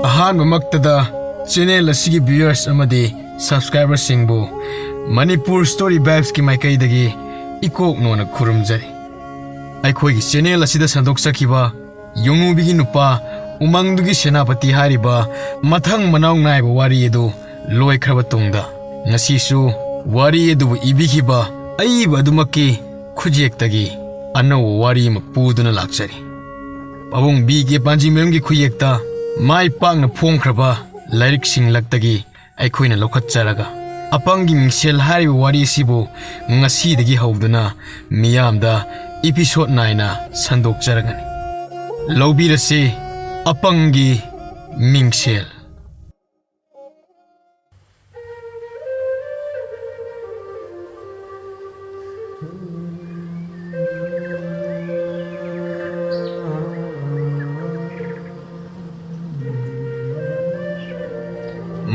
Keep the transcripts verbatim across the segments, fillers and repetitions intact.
ꯑꯍꯥꯟꯕꯃꯛꯇꯗ channel ꯑꯁꯤꯒꯤ viewers ꯑꯃꯗꯤ subscriberꯁꯤꯡꯕꯨ Manipur Story Vibesꯀꯤ ꯃꯥꯏꯀꯩꯗꯒꯤ ꯏꯀꯣꯛ ꯅꯣꯟꯅ ꯈꯨꯔꯨꯝꯖꯔꯤ꯫ ꯑꯩꯈꯣꯏꯒꯤ channel ꯑꯁꯤꯗ ꯁꯟꯗꯣꯛꯆꯈꯤꯕ ꯌꯣꯡꯉꯨꯕꯤꯒꯤ ꯅꯨꯄꯥ ꯎꯃꯪꯗꯨꯒꯤ ꯁꯦꯅꯥꯄꯇꯤ ꯍꯥꯏꯔꯤꯕ ꯃꯊꯪ ꯃꯅꯥꯎ ꯅꯥꯏꯕ ꯋꯥꯔꯤ ꯑꯗꯨ ꯂꯣꯏꯈ꯭ꯔꯕ ꯇꯨꯡꯗ, ꯉꯁꯤꯁꯨ ꯋꯥꯔꯤ ꯑꯗꯨꯕꯨ ꯏꯕꯤꯈꯤꯕ ꯑꯏꯕ ꯑꯗꯨꯃꯛꯀꯤ ꯈꯨꯠꯌꯦꯛꯇꯒꯤ ꯑꯅꯧꯕ ꯋꯥꯔꯤ ꯑꯃ ꯄꯨꯗꯨꯅ ꯂꯥꯛꯆꯔꯤ꯫ ꯄꯥꯕꯨꯡ ꯕꯤ ꯀꯦ ꯄꯥꯟꯖꯤꯃꯌꯨꯝꯒꯤ ꯈꯨꯠꯌꯦꯛꯇ ꯃꯥꯏ ꯄꯥꯛꯅ ꯐꯣꯡꯈ꯭ꯔꯕ ꯂꯥꯏꯔꯤꯛꯁꯤꯡ ꯂꯛꯇꯒꯤ ꯑꯩꯈꯣꯏꯅ ꯂꯧꯈꯠꯆꯔꯒ, ꯑꯄꯪꯒꯤ ꯃꯤꯡꯁꯦꯜ ꯍꯥꯏꯔꯤꯕ ꯋꯥꯔꯤ ꯑꯁꯤꯕꯨ ꯉꯁꯤꯗꯒꯤ ꯍꯧꯗꯨꯅ ꯃꯤꯌꯥꯝꯗ episode ꯅꯥꯏꯅ ꯁꯟꯗꯣꯛꯆꯔꯒꯅꯤ꯫ ꯂꯧꯕꯤꯔꯁꯤ ꯑꯄꯪꯒꯤ ꯃꯤꯡꯁꯦꯜ꯫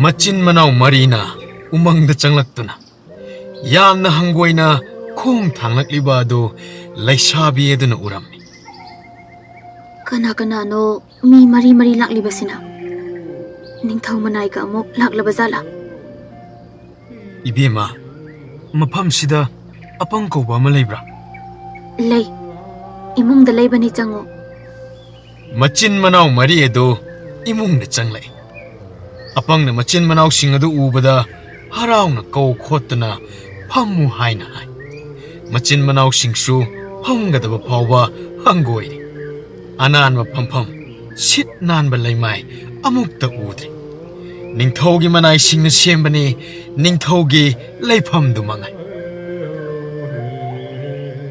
ꯃꯆꯤꯟ ꯃꯅꯥꯎ ꯃꯔꯤꯅ ꯎꯃꯪꯗ ꯆꯪꯂꯛꯇꯨꯅ ꯌꯥꯝꯅ ꯍꯪꯒꯣꯏꯅ ꯈꯣꯡ ꯊꯥꯡꯂꯛꯂꯤꯕ ꯑꯗꯨ ꯂꯩꯁꯥꯕꯤ ꯑꯗꯨꯅ ꯎꯔꯝꯃꯤ꯫ ꯀꯅꯥ ꯀꯅꯥꯅꯣ ꯃꯤ ꯃꯔꯤ ꯃꯔꯤ ꯂꯥꯛꯂꯤꯕꯁꯤꯅ? ꯅꯤꯡꯊꯧ ꯃꯅꯥꯏꯒ ꯑꯃꯨꯛ ꯂꯥꯛꯂꯕ ꯖꯥꯠꯂꯥ? ꯏꯕꯦꯝꯃ, ꯃꯐꯝꯁꯤꯗ ꯑꯄꯪ ꯀꯧꯕ ꯑꯃ ꯂꯩꯕ꯭ꯔꯥ? ꯂꯩ꯫ ꯏꯃꯨꯡꯗ ꯂꯩꯕꯅꯤ, ꯆꯪꯉꯨ꯫ ꯃꯆꯤꯟ ꯃꯅꯥꯎ ꯃꯔꯤ ꯑꯗꯨ ꯏꯃꯨꯡꯗ ꯆꯪꯂꯛꯏ꯫ ꯑꯄꯪꯅ ꯃꯆꯤꯟ ꯃꯅꯥꯎꯁꯤꯡ ꯑꯗꯨ ꯎꯕꯗ ꯍꯔꯥꯎꯅ ꯀꯧ ꯈꯣꯠꯇꯨꯅ "ꯐꯝꯃꯨ" ꯍꯥꯏꯅ ꯍꯥꯏ꯫ ꯃꯆꯤꯟ ꯃꯅꯥꯎꯁꯤꯡꯁꯨ ꯐꯝꯒꯗꯕ ꯐꯥꯎꯕ ꯍꯪꯒꯣꯏꯔꯤ꯫ ꯑꯅꯥꯟꯕ ꯐꯝꯐꯝ, ꯁꯤꯠ ꯅꯥꯟꯕ ꯂꯩꯃꯥꯏ ꯑꯃꯨꯛꯇ ꯎꯗ꯭ꯔꯤ꯫ ꯅꯤꯡꯊꯧꯒꯤ ꯃꯅꯥꯏꯁꯤꯡꯅ ꯁꯦꯝꯕꯅꯤ ꯅꯤꯡꯊꯧꯒꯤ ꯂꯩꯐꯝꯗꯨ ꯃꯉꯥꯏ꯫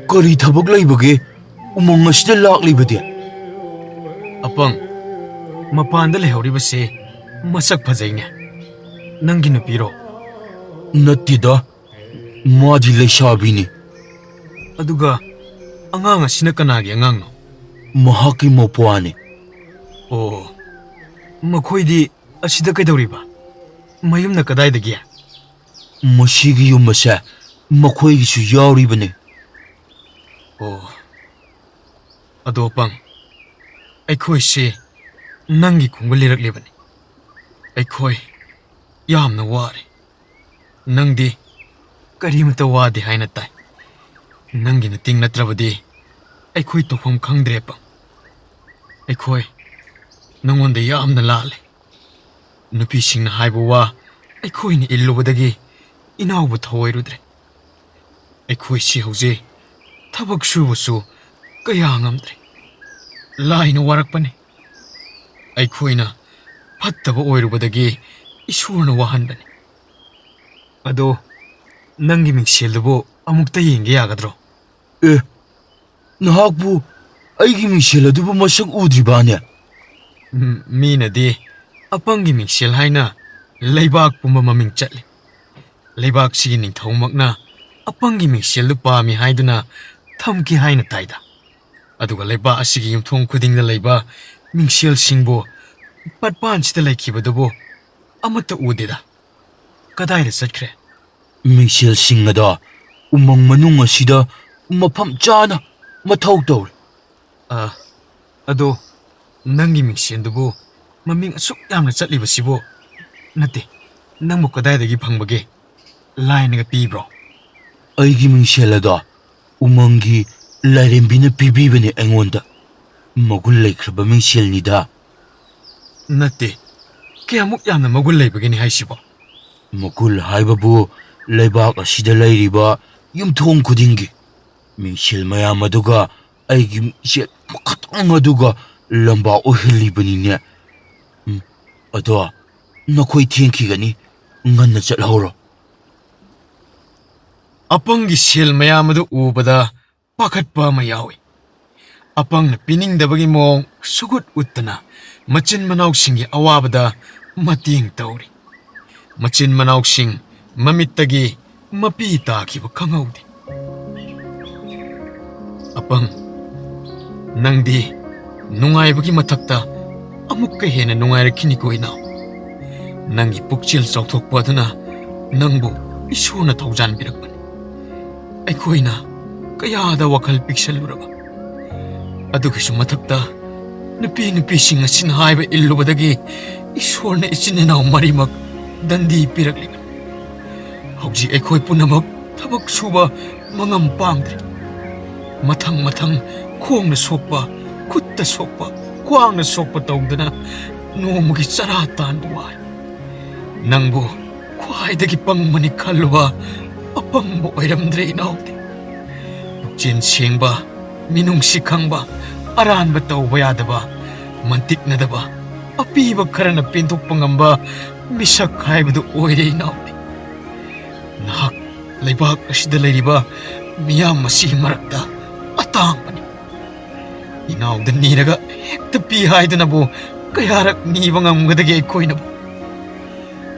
ꯀꯔꯤ ꯊꯕꯛ ꯂꯩꯕꯒꯦ ꯎꯃꯪ ꯑꯁꯤꯗ ꯂꯥꯛꯂꯤꯕꯗꯤ? ꯑꯄꯪ, ꯃꯄꯥꯟꯗ ꯂꯩꯍꯧꯔꯤꯕꯁꯦ ꯃꯁꯛ ꯐꯖꯩꯅꯦ꯫ ꯅꯪꯒꯤ ꯅꯨꯄꯤꯔꯣ? ꯅꯠꯇꯦꯗ, ꯃꯥꯗꯤ ꯂꯩꯁꯥꯕꯤꯅꯤ꯫ ꯑꯗꯨꯒ ꯑꯉꯥꯡ ꯑꯁꯤꯅ ꯀꯅꯥꯒꯤ ꯑꯉꯥꯡꯅꯣ? ꯃꯍꯥꯛꯀꯤ ꯃꯧꯄ꯭ꯋꯥꯅꯤ꯫ ꯑꯣ, ꯃꯈꯣꯏꯗꯤ ꯑꯁꯤꯗ ꯀꯩꯗꯧꯔꯤꯕ? ꯃꯌꯨꯝꯅ ꯀꯗꯥꯏꯗꯒꯤ? ꯃꯁꯤꯒꯤ ꯌꯨꯝ ꯑꯁꯦ ꯃꯈꯣꯏꯒꯤꯁꯨ ꯌꯥꯎꯔꯤꯕꯅꯤ꯫ ꯑꯣ, ꯑꯗꯣ ꯑꯄꯪ, ꯑꯩꯈꯣꯏꯁꯦ ꯅꯪꯒꯤ ꯈꯣꯡꯒꯨꯜ ꯂꯤꯔꯛꯂꯤꯕꯅꯤ꯫ ꯑꯩꯈꯣꯏ ꯌꯥꯝꯅ ꯋꯥꯔꯦ꯫ ꯅꯪꯗꯤ ꯀꯔꯤꯃꯇ ꯋꯥꯗꯦ ꯍꯥꯏꯅ ꯇꯥꯏ꯫ ꯅꯪꯒꯤ ꯅꯇꯤꯡ ꯅꯠꯇ꯭ꯔꯕꯗꯤ ꯑꯩꯈꯣꯏ ꯇꯧꯐꯝ ꯈꯪꯗ꯭ꯔꯦ, ꯑꯄꯪ꯫ ꯑꯩꯈꯣꯏ ꯅꯉꯣꯟꯗ ꯌꯥꯝꯅ ꯂꯥꯜꯂꯦ꯫ ꯅꯨꯄꯤꯁꯤꯡꯅ ꯍꯥꯏꯕ ꯋꯥ ꯑꯩꯈꯣꯏꯅ ꯏꯜꯂꯨꯕꯗꯒꯤ ꯏꯅꯥꯎꯕꯨ ꯊꯧꯑꯣꯏꯔꯨꯗ꯭ꯔꯦ꯫ ꯑꯩꯈꯣꯏꯁꯤ ꯍꯧꯖꯤꯛ ꯊꯕꯛ ꯁꯨꯕꯁꯨ ꯀꯌꯥ ꯉꯝꯗ꯭ꯔꯦ꯫ ꯂꯥꯏꯅ ꯋꯥꯔꯛꯄꯅꯤ꯫ ꯑꯩꯈꯣꯏꯅ ꯐꯠꯇꯕ ꯑꯣꯏꯔꯨꯕꯗꯒꯤ ꯏꯁꯣꯔꯅ ꯋꯥꯍꯟꯕꯅꯤ꯫ ꯑꯗꯣ ꯅꯪꯒꯤ ꯃꯤꯡꯁꯦꯜꯗꯨꯕꯨ ꯑꯃꯨꯛꯇ ꯌꯦꯡꯒꯦ ꯌꯥꯒꯗ꯭ꯔꯣ? ꯑꯦ, ꯅꯍꯥꯛꯄꯨ ꯑꯩꯒꯤ ꯃꯤꯡꯁꯦꯜ ꯑꯗꯨꯕꯨ ꯃꯁꯛ ꯎꯗ꯭ꯔꯤꯕꯥꯅꯦ? ꯎꯝ, ꯃꯤꯅꯗꯤ ꯑꯄꯪꯒꯤ ꯃꯤꯡꯁꯦꯜ ꯍꯥꯏꯅ ꯂꯩꯕꯥꯛ ꯄꯨꯝꯕ ꯃꯃꯤꯡ ꯆꯠꯂꯤ꯫ ꯂꯩꯕꯥꯛꯁꯤꯒꯤ ꯅꯤꯡꯊꯧꯃꯛꯅ ꯑꯄꯪꯒꯤ ꯃꯤꯡꯁꯦꯜꯗꯨ ꯄꯥꯝꯃꯤ ꯍꯥꯏꯗꯨꯅ ꯊꯝꯈꯤ ꯍꯥꯏꯅ ꯇꯥꯏꯗ꯫ ꯑꯗꯨꯒ ꯂꯩꯕꯥꯛ ꯑꯁꯤꯒꯤ ꯌꯨꯝꯊꯣꯡ ꯈꯨꯗꯤꯡꯗ ꯂꯩꯕ ꯃꯤꯡꯁꯦꯜꯁꯤꯡꯕꯨ ꯄꯠꯄꯥꯟꯁꯤꯗ ꯂꯩꯈꯤꯕꯗꯨꯕꯨ ꯑꯃꯠꯇ ꯎꯗꯦꯗ꯫ ꯀꯗꯥꯏꯗ ꯆꯠꯈ꯭ꯔꯦ? ꯃꯤꯡꯁꯦꯜꯁꯤꯡ ꯑꯗꯣ ꯎꯃꯪ ꯃꯅꯨꯡ ꯑꯁꯤꯗ ꯃꯐꯝ ꯆꯥꯅ ꯃꯊꯧ ꯇꯧꯔꯤ꯫ ꯑ, ꯑꯗꯣ ꯅꯪꯒꯤ ꯃꯤꯡꯁꯦꯜꯗꯨꯕꯨ ꯃꯃꯤꯡ ꯑꯁꯨꯛ ꯌꯥꯝꯅ ꯆꯠꯂꯤꯕꯁꯤꯕꯨ? ꯅꯠꯇꯦ, ꯅꯪꯕꯨ ꯀꯗꯥꯏꯗꯒꯤ ꯐꯪꯕꯒꯦ? ꯂꯥꯏꯅꯒ ꯄꯤꯕ꯭ꯔꯣ? ꯑꯩꯒꯤ ꯃꯤꯡꯁꯦꯜ ꯑꯗꯣ ꯎꯃꯪꯒꯤ ꯂꯥꯏꯔꯦꯝꯕꯤꯅ ꯄꯤꯕꯤꯕꯅꯦ ꯑꯩꯉꯣꯟꯗ꯫ ꯃꯒꯨꯟ ꯂꯩꯈ꯭ꯔꯕ ꯃꯤꯡꯁꯦꯜꯅꯤꯗ꯫ ꯅꯠꯇꯦ, ꯀꯌꯥꯃꯨꯛ ꯌꯥꯝꯅ ꯃꯒꯨꯟ ꯂꯩꯕꯒꯤꯅꯤ ꯍꯥꯏꯁꯤꯕꯣ? ꯃꯒꯨꯟ ꯍꯥꯏꯕꯕꯨ ꯂꯩꯕꯥꯛ ꯑꯁꯤꯗ ꯂꯩꯔꯤꯕ ꯌꯨꯝꯊꯣꯡ ꯈꯨꯗꯤꯡꯒꯤ ꯃꯤꯡꯁꯦꯜ ꯃꯌꯥꯝ ꯑꯗꯨꯒ ꯑꯩꯒꯤ ꯃꯤꯡꯁꯦꯜ ꯑꯃꯈꯛꯇꯪ ꯑꯗꯨꯒ ꯂꯝꯕꯥ ꯑꯣꯏꯍꯜꯂꯤꯕꯅꯤꯅꯦ꯫ ꯎꯝ, ꯑꯗꯣ ꯅꯈꯣꯏ ꯊꯦꯡꯈꯤꯒꯅꯤ, ꯉꯟꯅ ꯆꯠꯍꯧꯔꯣ꯫ ꯑꯄꯪꯒꯤ ꯁꯦꯜ ꯃꯌꯥꯝ ꯑꯗꯨ ꯎꯕꯗ ꯄꯥꯈꯠꯄ ꯑꯃ ꯌꯥꯎꯏ꯫ ꯑꯄꯪꯅ ꯄꯤꯅꯤꯡꯗꯕꯒꯤ ꯃꯑꯣꯡ ꯁꯨꯒꯨꯠ ꯎꯠꯇꯅ ꯃꯆꯤꯟ ꯃꯅꯥꯎꯁꯤꯡꯒꯤ ꯑꯋꯥꯕꯗ ꯃꯇꯦꯡ ꯇꯧꯔꯤ꯫ ꯃꯆꯤꯟ ꯃꯅꯥꯎꯁꯤꯡ ꯃꯃꯤꯠꯇꯒꯤ ꯃꯄꯤ ꯇꯥꯈꯤꯕ ꯈꯪꯍꯧꯗꯦ꯫ ꯑꯄꯪ, ꯅꯪꯗꯤ ꯅꯨꯡꯉꯥꯏꯕꯒꯤ ꯃꯊꯛꯇ ꯑꯃꯨꯛꯀ ꯍꯦꯟꯅ ꯅꯨꯡꯉꯥꯏꯔꯛꯈꯤꯅꯤꯀꯣ, ꯏꯅꯥꯎ꯫ ꯅꯪꯒꯤ ꯄꯨꯛꯆꯦꯜ ꯆꯥꯎꯊꯣꯛꯄ ꯑꯗꯨꯅ ꯅꯪꯕꯨ ꯏꯁꯣꯔꯅ ꯊꯧꯖꯥꯟꯕꯤꯔꯛꯄꯅꯤ꯫ ꯑꯩꯈꯣꯏꯅ ꯀꯌꯥꯗ ꯋꯥꯈꯜ ꯄꯤꯛꯁꯜꯂꯨꯔꯕ꯫ ꯑꯗꯨꯒꯤꯁꯨ ꯃꯊꯛꯇ ꯅꯨꯄꯤ ꯅꯨꯄꯤꯁꯤꯡ ꯑꯁꯤꯅ ꯍꯥꯏꯕ ꯏꯜꯂꯨꯕꯗꯒꯤ ꯏꯁꯣꯔꯅ ꯏꯆꯤꯟ ꯏꯅꯥꯎ ꯃꯔꯤꯃꯛ ꯗꯟꯗꯤ ꯄꯤꯔꯛꯂꯤꯕꯅꯤ꯫ ꯍꯧꯖꯤꯛ ꯑꯩꯈꯣꯏ ꯄꯨꯝꯅꯃꯛ ꯊꯕꯛ ꯁꯨꯕ ꯃꯉꯝ ꯄꯥꯡꯗ꯭ꯔꯦ꯫ ꯃꯊꯪ ꯃꯊꯪ ꯈꯣꯡꯅ ꯁꯣꯛꯄ, ꯈꯨꯠꯇ ꯁꯣꯛꯄ, ꯈ꯭ꯋꯥꯡꯅ ꯁꯣꯛꯄ ꯇꯧꯗꯅ ꯅꯣꯡꯃꯒꯤ ꯆꯔꯥ ꯇꯥꯟꯕ ꯋꯥꯔꯦ꯫ ꯅꯪꯕꯨ ꯈ꯭ꯋꯥꯏꯗꯒꯤ ꯄꯪꯕꯅꯤ ꯈꯜꯂꯨꯕ ꯑꯄꯪꯕ ꯑꯣꯏꯔꯝꯗ꯭ꯔꯦ ꯏꯅꯥꯎꯗꯤ꯫ ꯄꯨꯛꯆꯦꯜ ꯁꯦꯡꯕ, ꯃꯤꯅꯨꯡꯁꯤ ꯈꯪꯕ, ꯑꯔꯥꯟꯕ ꯇꯧꯕ ꯌꯥꯗꯕ, ꯃꯟꯇꯤꯛꯅꯗꯕ, ꯑꯄꯤꯕ ꯈꯔꯅ ꯄꯦꯟꯊꯣꯛꯄ ꯉꯝꯕ ꯃꯤꯁꯛ ꯍꯥꯏꯕꯗꯨ ꯑꯣꯏꯔꯦ ꯏꯅꯥꯎꯗꯤ꯫ ꯅꯍꯥꯛ ꯂꯩꯕꯥꯛ ꯑꯁꯤꯗ ꯂꯩꯔꯤꯕ ꯃꯤꯌꯥꯝ ꯑꯁꯤꯒꯤ ꯃꯔꯛꯇ ꯑꯇꯥꯡꯕꯅꯤ꯫ ꯏꯅꯥꯎꯗ ꯅꯤꯔꯒ ꯍꯦꯛꯇ ꯄꯤ ꯍꯥꯏꯗꯨꯅꯕꯨ ꯀꯌꯥꯔꯛ ꯅꯤꯕ ꯉꯝꯒꯗꯒꯦ ꯑꯩꯈꯣꯏꯅꯕꯨ?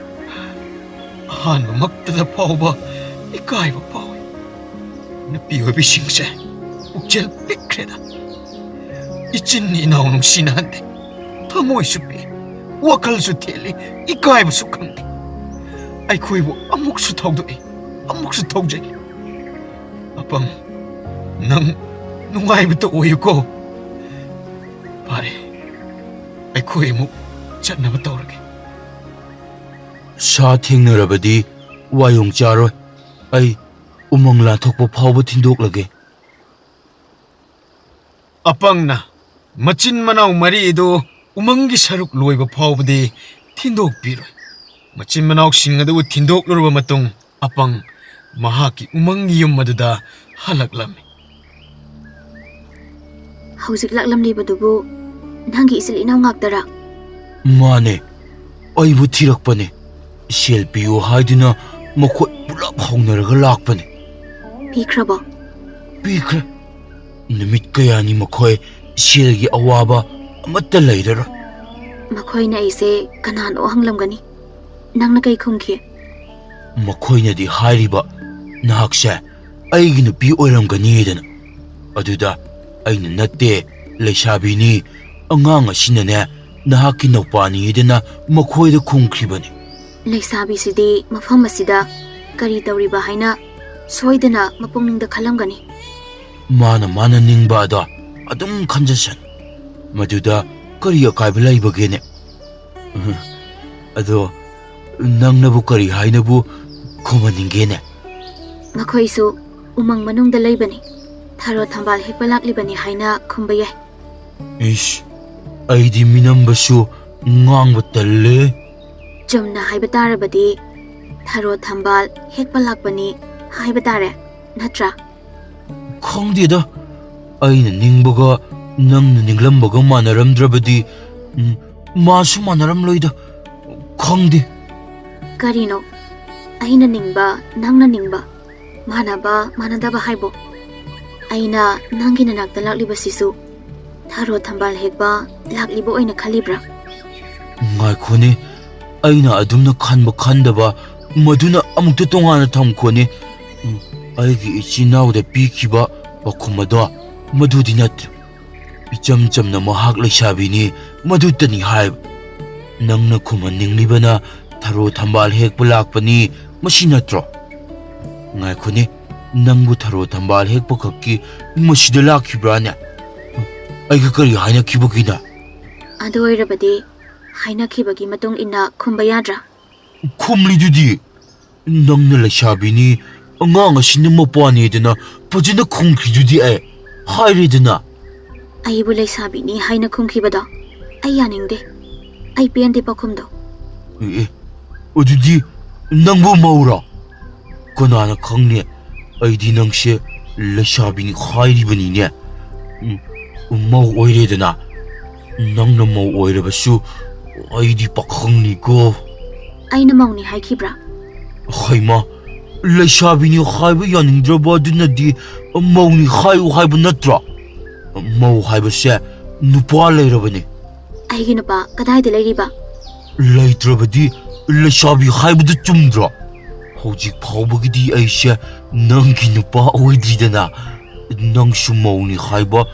ꯑꯍꯥꯟꯕꯃꯛꯇꯗ ꯐꯥꯎꯕ ꯏꯀꯥꯏꯕ ꯐꯥꯎꯏ꯫ ꯅꯨꯄꯤ ꯑꯣꯏꯕꯤꯁꯤꯡꯁꯦ ꯄꯨꯛꯆꯦꯜ ꯄꯤꯛꯈ꯭ꯔꯦꯗ꯫ ꯏꯆꯤꯟ ꯏꯅꯥꯎ ꯅꯨꯡꯁꯤꯅꯍꯟꯗꯦ꯫ ꯊꯃꯣꯏꯁꯨ ꯄꯤꯛꯏ, ꯋꯥꯈꯜꯁꯨ ꯊꯦꯠꯂꯤ, ꯏꯀꯥꯏꯕꯁꯨ ꯈꯪꯗꯦ꯫ ꯑꯩꯈꯣꯏꯕꯨ ꯑꯃꯨꯛꯁꯨ ꯊꯧꯗꯣꯛꯏ, ꯑꯃꯨꯛꯁꯨ ꯊꯧꯖꯩ꯫ ꯑꯄꯪ, ꯅꯪ ꯅꯨꯡꯉꯥꯏꯕꯇ ꯑꯣꯏꯌꯨꯀꯣ꯫ ꯐꯔꯦ, ꯑꯩꯈꯣꯏ ꯑꯃꯨꯛ ꯆꯠꯅꯕ ꯇꯧꯔꯒꯦ꯫ ꯁꯥ ꯊꯦꯡꯅꯔꯕꯗꯤ ꯋꯥꯌꯣꯡ ꯆꯥꯔꯣꯏ꯫ ꯑꯩ ꯎꯃꯪ ꯂꯥꯟꯊꯣꯛꯄ ꯐꯥꯎꯕ ꯊꯤꯟꯗꯣꯛꯂꯒꯦ꯫ ꯑꯄꯪꯅ ꯃꯆꯤꯟ ꯃꯅꯥꯎ ꯃꯔꯤ ꯑꯗꯨ ꯎꯃꯪꯒꯤ ꯁꯔꯨꯛ ꯂꯣꯏꯕ ꯐꯥꯎꯕꯗꯤ ꯊꯤꯟꯗꯣꯛꯄꯤꯔꯣꯏ꯫ ꯃꯆꯤꯟ ꯃꯅꯥꯎꯁꯤꯡ ꯑꯗꯨ ꯊꯤꯟꯗꯣꯛꯂꯨꯔꯕ ꯃꯇꯨꯡ, ꯑꯄꯪ ꯃꯍꯥꯛꯀꯤ ꯎꯃꯪꯒꯤ ꯌꯨꯝ ꯑꯗꯨꯗ ꯍꯜꯂꯛꯂꯝꯃꯤ꯫ ꯍꯧꯖꯤꯛ ꯂꯥꯛꯂꯝꯂꯤꯕꯗꯨꯕꯨ ꯅꯪꯒꯤ ꯏꯆꯤꯜ ꯏꯅꯥꯎ ꯉꯥꯛꯇꯔꯥ? ꯃꯥꯅꯦ, ꯑꯩꯕꯨ ꯊꯤꯔꯛꯄꯅꯦ꯫ ꯁꯦꯜ ꯄꯤꯌꯨ ꯍꯥꯏꯗꯨꯅ ꯃꯈꯣꯏ ꯄꯨꯂꯞ ꯍꯧꯅꯔꯒ ꯂꯥꯛꯄꯅꯦ꯫ ꯄꯤꯈ꯭ꯔꯕꯣ? ꯄꯤꯈ꯭ꯔꯦ꯫ ꯅꯨꯃꯤꯠ ꯀꯌꯥꯅꯤ ꯃꯈꯣꯏ ꯁꯦꯜꯒꯤ ꯑꯋꯥꯕ ꯑꯃꯠꯇ ꯂꯩꯔꯔꯣꯏ꯫ ꯃꯈꯣꯏꯅ ꯑꯩꯁꯦ ꯀꯅꯥꯅꯣ ꯍꯪꯂꯝꯒꯅꯤ꯫ ꯅꯪꯅ ꯀꯩ ꯈꯨꯝꯈꯤ? ꯃꯈꯣꯏꯅꯗꯤ ꯍꯥꯏꯔꯤꯕ, ꯅꯍꯥꯛꯁꯦ ꯑꯩꯒꯤ ꯅꯨꯄꯤ ꯑꯣꯏꯔꯝꯒꯅꯤꯗꯅ꯫ ꯑꯗꯨꯗ ꯑꯩꯅ, "ꯅꯠꯇꯦ, ꯂꯩꯁꯥꯕꯤꯅꯤ, ꯑꯉꯥꯡ ꯑꯁꯤꯅꯅꯦ ꯅꯍꯥꯛꯀꯤ ꯅꯧꯄꯥꯅꯤꯗꯅ" ꯃꯈꯣꯏꯗ ꯈꯨꯝꯈꯤꯕꯅꯤ꯫ ꯂꯩꯁꯥꯕꯤꯁꯤꯗꯤ ꯃꯐꯝ ꯑꯁꯤꯗ ꯀꯔꯤ ꯇꯧꯔꯤꯕ ꯍꯥꯏꯅ ꯁꯣꯏꯗꯅ ꯃꯄꯨꯛꯅꯤꯡꯗ ꯈꯜꯂꯝꯒꯅꯤ꯫ ꯃꯥꯅ ꯃꯥꯅ ꯅꯤꯡꯕ ꯑꯗꯣ ꯑꯗꯨꯝ ꯈꯟꯖꯁꯅꯨ꯫ ꯃꯗꯨꯗ ꯀꯔꯤ ꯑꯀꯥꯏꯕ ꯂꯩꯕꯒꯦꯅꯦ? ꯎꯝ, ꯑꯗꯣ ꯅꯪꯅꯕꯨ ꯀꯔꯤ ꯍꯥꯏꯅꯕꯨ ꯈꯨꯝꯍꯟꯅꯤꯡꯒꯦꯅꯦ? ꯃꯈꯣꯏꯁꯨ ꯎꯃꯪ ꯃꯅꯨꯡꯗ ꯂꯩꯕꯅꯤ, ꯊꯔꯣ ꯊꯝꯕꯥꯜ ꯍꯦꯛꯄ ꯂꯥꯛꯂꯤꯕꯅꯤ ꯍꯥꯏꯅ ꯈꯨꯝꯕ ꯌꯥꯏ꯫ ꯏꯁ, ꯑꯩꯗꯤ ꯃꯤꯅꯝꯕꯁꯨ ꯉꯥꯡꯕ ꯇꯜꯂꯦ꯫ ꯆꯨꯝꯅ ꯍꯥꯏꯕ ꯇꯥꯔꯕꯗꯤ ꯊꯔꯣ ꯊꯝꯕꯥꯜ ꯍꯦꯛꯄ ꯂꯥꯛꯄꯅꯤ ꯍꯥꯏꯕ ꯇꯥꯔꯦ, ꯅꯠꯇ꯭ꯔꯥ? ꯈꯪꯗꯦꯗ, ꯑꯩꯅ ꯅꯤꯡꯕꯒ ꯅꯪꯅ ꯅꯤꯡꯂꯝꯕꯒ ꯃꯥꯟꯅꯔꯝꯗ꯭ꯔꯕꯗꯤ, ꯎꯝ, ꯃꯥꯁꯨ ꯃꯥꯟꯅꯔꯝꯂꯣꯏꯗ꯫ ꯈꯪꯗꯦ꯫ ꯀꯔꯤꯅꯣ? ꯑꯩꯅ ꯅꯤꯡꯕ, ꯅꯪꯅ ꯅꯤꯡꯕ ꯃꯥꯟꯅꯕ ꯃꯥꯟꯅꯗꯕ ꯍꯥꯏꯕꯣ? ꯑꯩꯅ ꯅꯪꯒꯤ ꯅꯅꯥꯛꯇ ꯂꯥꯛꯂꯤꯕꯁꯤꯁꯨ ꯊꯔꯣ ꯊꯝꯕꯥꯜ ꯍꯦꯛꯄ ꯂꯥꯛꯂꯤꯕ ꯑꯣꯏꯅ ꯈꯜꯂꯤꯕ꯭ꯔꯥ? ꯉꯥꯏꯈꯣꯅꯦ, ꯑꯩꯅ ꯑꯗꯨꯝꯅ ꯈꯟꯕ ꯈꯟꯗꯕ ꯃꯗꯨꯅ ꯑꯃꯨꯛꯇ ꯇꯣꯉꯥꯟꯅ ꯊꯝꯈꯣꯅꯦ꯫ ꯎꯝ, ꯑꯩꯒꯤ ꯏꯆꯤꯟ ꯏꯅꯥꯎꯗ ꯄꯤꯈꯤꯕ ꯄꯥꯎꯈꯨꯝ ꯑꯗꯣ ꯃꯗꯨꯗꯤ ꯅꯠꯇ꯭ꯔꯦ꯫ ꯏꯆꯝ ꯆꯝꯅ ꯃꯍꯥꯛ ꯂꯩꯁꯥꯕꯤꯅꯤ, ꯃꯗꯨꯇꯅꯤ ꯍꯥꯏꯕ꯫ ꯅꯪꯅ ꯈꯨꯝꯍꯟꯅꯤꯡꯂꯤꯕꯅ ꯊꯔꯣ ꯊꯝꯕꯥꯜ ꯍꯦꯛꯄ ꯂꯥꯛꯄꯅꯤ, ꯃꯁꯤ ꯅꯠꯇ꯭ꯔꯣ? ꯉꯥꯏꯈꯣꯅꯦ, ꯅꯪꯕꯨ ꯊꯔꯣ ꯊꯝꯕꯥꯜ ꯍꯦꯛꯄ ꯈꯛꯀꯤ ꯃꯁꯤꯗ ꯂꯥꯛꯈꯤꯕ꯭ꯔꯥꯅꯦ? ꯑꯩꯒ ꯀꯔꯤ ꯍꯥꯏꯅꯈꯤꯕꯒꯤꯅ? ꯑꯗꯨ ꯑꯣꯏꯔꯕꯗꯤ ꯍꯥꯏꯅꯈꯤꯕꯒꯤ ꯃꯇꯨꯡ ꯏꯟꯅ ꯈꯨꯝꯕ ꯌꯥꯗ꯭ꯔꯥ? ꯈꯨꯝꯂꯤꯗꯨꯗꯤ꯫ ꯅꯪꯅ ꯂꯩꯁꯥꯕꯤꯅꯤ, ꯑꯉꯥꯡ ꯑꯁꯤꯅ ꯃꯄ꯭ꯋꯥꯅꯤꯗꯅ ꯐꯖꯅ ꯈꯨꯝꯈ꯭ꯔꯤꯗꯨꯗꯤ ꯑꯩ꯫ ꯍꯥꯏꯔꯦꯗꯅ꯫ ꯑꯩꯕꯨ ꯂꯩꯁꯥꯕꯤꯅꯤ ꯍꯥꯏꯅ ꯈꯨꯝꯈꯤꯕꯗꯣ ꯑꯩ ꯌꯥꯅꯤꯡꯗꯦ꯫ ꯑꯩ ꯄꯦꯟꯗꯦ ꯄꯥꯎꯈꯨꯝꯗꯣ꯫ ꯑꯦ, ꯑꯦ, ꯑꯗꯨꯗꯤ ꯅꯪꯕꯨ ꯃꯧꯔꯣ? ꯀꯅꯥꯅ ꯈꯪꯅꯤ? ꯑꯩꯗꯤ ꯅꯪꯁꯦ ꯂꯩꯁꯥꯕꯤꯅꯤ ꯍꯥꯏꯔꯤꯕꯅꯤꯅꯦ꯫ ꯎꯝ, ꯃꯧ ꯑꯣꯏꯔꯦꯗꯅ꯫ ꯅꯪꯅ ꯃꯧ ꯑꯣꯏꯔꯕꯁꯨ ꯑꯩꯗꯤ ꯄꯥꯈꯪꯅꯤꯀꯣ꯫ ꯑꯩꯅ ꯃꯧꯅꯤ ꯍꯥꯏꯈꯤꯕ꯭ꯔꯥ? ꯍꯩꯃꯥ, ꯂꯩꯁꯥꯕꯤꯅꯤ ꯍꯥꯏꯕ ꯌꯥꯅꯤꯡꯗ꯭ꯔꯕ ꯑꯗꯨꯅꯗꯤ ꯃꯧꯅꯤ ꯍꯥꯏꯌꯨ ꯍꯥꯏꯕ ꯅꯠꯇ꯭ꯔꯣ? ꯃꯧ ꯍꯥꯏꯕꯁꯦ ꯅꯨꯄꯥ ꯂꯩꯔꯕꯅꯤ꯫ ꯑꯩꯒꯤ ꯅꯨꯄꯥ ꯀꯗꯥꯏꯗ ꯂꯩꯔꯤꯕ? ꯂꯩꯇ꯭ꯔꯕꯗꯤ ꯂꯩꯁꯥꯕꯤ ꯍꯥꯏꯕꯗꯨ ꯆꯨꯝꯗ꯭ꯔꯣ? ꯍꯧꯖꯤꯛ ꯐꯥꯎꯕꯒꯤꯗꯤ ꯑꯩꯁꯦ ꯅꯪꯒꯤ ꯅꯨꯄꯥ ꯑꯣꯏꯗ꯭ꯔꯤꯗꯅ꯫ ꯅꯪꯁꯨ ꯃꯧꯅꯤ ꯍꯥꯏꯕ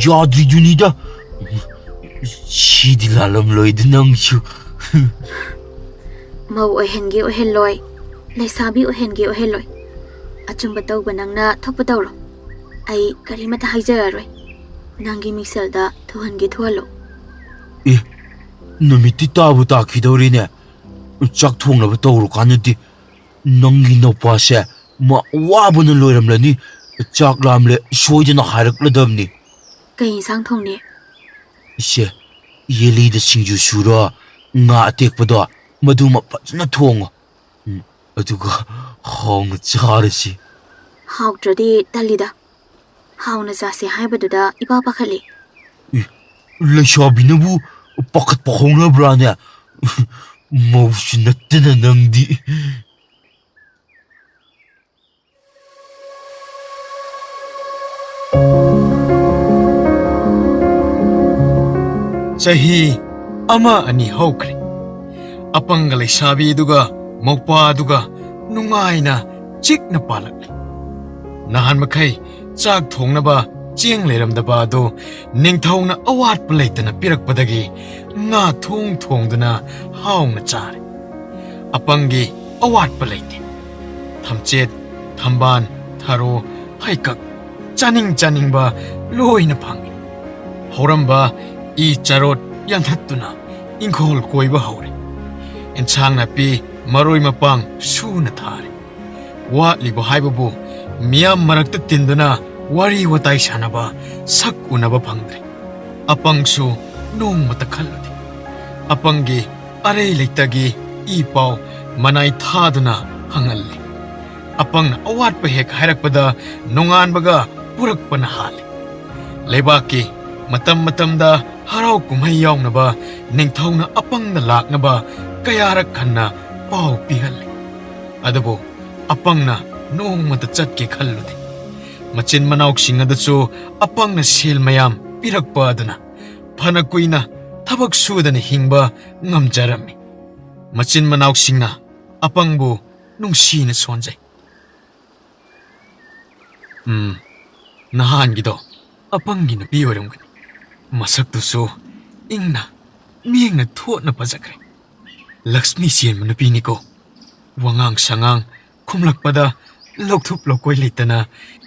ꯌꯥꯗ꯭ꯔꯤꯗꯨꯅꯤꯗ꯫ ꯁꯤꯗꯤ ꯂꯥꯜꯂꯝꯂꯣꯏꯗ ꯅꯪꯁꯨ꯫ ꯃꯧ ꯑꯣꯏꯍꯟꯒꯦ ꯑꯣꯏꯍꯜꯂꯣꯏ, ꯂꯩꯁꯥꯕꯤ ꯑꯣꯏꯍꯟꯒꯦ ꯑꯣꯏꯍꯜꯂꯣꯏ, ꯑꯆꯨꯝꯕ ꯇꯧꯕ ꯅꯪꯅ ꯊꯣꯛꯄ ꯇꯧꯔꯣ꯫ ꯑꯩ ꯀꯔꯤꯃꯠꯇ ꯍꯥꯏꯖꯔꯔꯣꯏ꯫ ꯅꯪꯒꯤ ꯃꯤꯡꯁꯦꯜꯗ ꯊꯨꯍꯟꯒꯦ ꯊꯨꯍꯜꯂꯣ꯫ ꯑꯦ, ꯅꯨꯃꯤꯠꯇꯤ ꯇꯥꯕꯨ ꯇꯥꯈꯤꯗꯧꯔꯤꯅꯦ꯫ ꯆꯥꯛ ꯊꯣꯡꯅꯕ ꯇꯧꯔꯨꯀꯥꯟꯗꯗꯤ ꯅꯪꯒꯤ ꯅꯨꯄꯥꯁꯦ ꯃꯥ ꯋꯥꯕꯅ ꯂꯣꯏꯔꯝꯂꯅꯤ꯫ ꯆꯥꯛ ꯂꯥꯝꯂꯦ ꯁꯣꯏꯗꯅ ꯍꯥꯏꯔꯛꯂꯗꯕꯅꯤ꯫ ꯀꯩ ꯏꯟꯁꯥꯡ ꯊꯣꯡꯅꯤ? ꯏꯆꯦ, ꯌꯦꯂꯤꯗ ꯁꯤꯡꯖꯨ ꯁꯨꯔꯣ, ꯉꯥ ꯑꯇꯦꯛꯄꯗꯣ ꯃꯗꯨꯃ ꯐꯖꯅ ꯊꯣꯡꯉꯣ꯫ ꯎꯝ, ꯑꯗꯨꯒ ꯍꯥꯎꯅ ꯆꯥꯔꯁꯤ꯫ ꯍꯥꯎꯇ꯭ꯔꯗꯤ ꯇꯜꯂꯤꯗ꯫ ꯍꯥꯎꯅ ꯆꯥꯁꯦ ꯍꯥꯏꯕꯗꯨꯗ ꯏꯄꯥ ꯄꯥꯈꯠꯂꯤ꯫ ꯂꯩꯁꯥꯕꯤꯅꯕꯨ ꯄꯥꯈꯠꯄ ꯍꯧꯅꯕ꯭ꯔꯥꯅꯦ? ꯃꯧꯁꯨ ꯅꯠꯇꯅ ꯅꯪꯗꯤ꯫ ꯆꯍꯤ ꯑꯃ ꯑꯅꯤ ꯍꯧꯈ꯭ꯔꯦ꯫ ꯑꯄꯪꯒ ꯂꯩꯁꯥꯕꯤꯗꯨꯒ ꯃꯧꯄꯥꯗꯨꯒ ꯅꯨꯡꯉꯥꯏꯅ ꯆꯤꯛꯅ ꯄꯥꯜꯂꯛꯂꯦ꯫ ꯅꯍꯥꯟ ꯃꯈꯩ ꯆꯥꯛ ꯊꯣꯡꯅꯕ ꯆꯦꯡ ꯂꯩꯔꯝꯗꯕ ꯑꯗꯨ ꯅꯤꯡꯊꯧꯅ ꯑꯋꯥꯠꯄ ꯂꯩꯇꯅ ꯄꯤꯔꯛꯄꯗꯒꯤ ꯉꯥ ꯊꯣꯡ ꯊꯣꯡꯗꯨꯅ ꯍꯥꯎꯅ ꯆꯥꯔꯦ꯫ ꯑꯄꯪꯒꯤ ꯑꯋꯥꯠꯄ ꯂꯩꯇꯦ꯫ ꯊꯝꯆꯦꯠ, ꯊꯝꯕꯥꯜ, ꯊꯔꯣ, ꯍꯩꯀꯛ, ꯆꯥꯅꯤꯡ ꯆꯥꯅꯤꯡꯕ ꯂꯣꯏꯅ ꯐꯪꯉꯤ꯫ ꯍꯧꯔꯝꯕ ꯏ ꯆꯥꯔꯣꯠ ꯌꯥꯟꯊꯠꯇꯨꯅ ꯏꯪꯈꯣꯜ ꯀꯣꯏꯕ ꯍꯧꯔꯦ꯫ ꯑꯦꯟꯁꯥꯡ ꯅꯥꯄꯤ ꯃꯔꯣꯏ ꯃꯄꯥꯡ ꯁꯨꯅ ꯊꯥꯔꯦ꯫ ꯋꯥꯠꯂꯤꯕ ꯍꯥꯏꯕꯕꯨ ꯃꯤꯌꯥꯝ ꯃꯔꯛꯇ ꯇꯤꯟꯗꯨꯅ ꯋꯥꯔꯤ ꯋꯥꯇꯥꯏ ꯁꯥꯟꯅꯕ, ꯁꯛ ꯎꯅꯕ ꯐꯪꯗ꯭ꯔꯦ꯫ ꯑꯄꯪꯁꯨ ꯅꯣꯡꯃꯇ ꯈꯜꯂꯨꯗꯦ꯫ ꯑꯄꯪꯒꯤ ꯑꯔꯩ ꯂꯩꯇꯒꯤ ꯏ ꯄꯥꯎ ꯃꯅꯥꯏ ꯊꯥꯗꯨꯅ ꯍꯪꯍꯜꯂꯤ꯫ ꯑꯄꯪꯅ ꯑꯋꯥꯠꯄ ꯍꯦꯛ ꯍꯥꯏꯔꯛꯄꯗ ꯅꯣꯡꯉꯥꯟꯕꯒ ꯄꯨꯔꯛꯄꯅ ꯍꯥꯜꯂꯤ꯫ ꯂꯩꯕꯥꯛꯀꯤ ꯃꯇꯝ ꯃꯇꯝꯗ ꯍꯔꯥꯎ ꯀꯨꯝꯍꯩ ꯌꯥꯎꯅꯕ ꯅꯤꯡꯊꯧꯅ ꯑꯄꯪꯗ ꯂꯥꯛꯅꯕ ꯀꯌꯥꯔꯛ ꯍꯟꯅ ꯄꯥꯎ ꯄꯤꯍꯜꯂꯤ꯫ ꯑꯗꯨꯕꯨ ꯑꯄꯪꯅ ꯅꯣꯡꯃꯇ ꯆꯠꯀꯦ ꯈꯜꯂꯨꯗꯦ꯫ ꯃꯆꯤꯟ ꯃꯅꯥꯎꯁꯤꯡ ꯑꯗꯨꯁꯨ ꯑꯄꯪꯅ ꯁꯦꯜ ꯃꯌꯥꯝ ꯄꯤꯔꯛꯄ ꯑꯗꯨꯅ ꯐꯅ ꯀꯨꯏꯅ ꯊꯕꯛ ꯁꯨꯗꯅ ꯍꯤꯡꯕ ꯉꯝꯖꯔꯝꯃꯤ꯫ ꯃꯆꯤꯟ ꯃꯅꯥꯎꯁꯤꯡꯅ ꯑꯄꯪꯕꯨ ꯅꯨꯡꯁꯤꯅ ꯁꯣꯟꯖꯩ꯫ ꯎꯝ, ꯅꯍꯥꯟꯒꯤꯗꯣ ꯑꯄꯪꯒꯤ ꯅꯨꯄꯤ ꯑꯣꯏꯔꯝꯒꯅꯤ꯫ ꯃꯁꯛꯇꯨꯁꯨ ꯏꯪꯅ ꯃꯤꯡꯅ ꯊꯣꯠꯅ ꯐꯖꯈ꯭ꯔꯦ꯫ ꯂꯛꯁꯃꯤ ꯆꯦꯟꯕ ꯅꯨꯄꯤꯅꯤꯀꯣ꯫ ꯋꯥꯉꯥꯡ ꯁꯉꯥꯡ ꯈꯨꯝꯂꯛꯄꯗ ꯂꯧꯊꯨꯞ ꯂꯧꯀꯣꯏ ꯂꯩꯇꯅ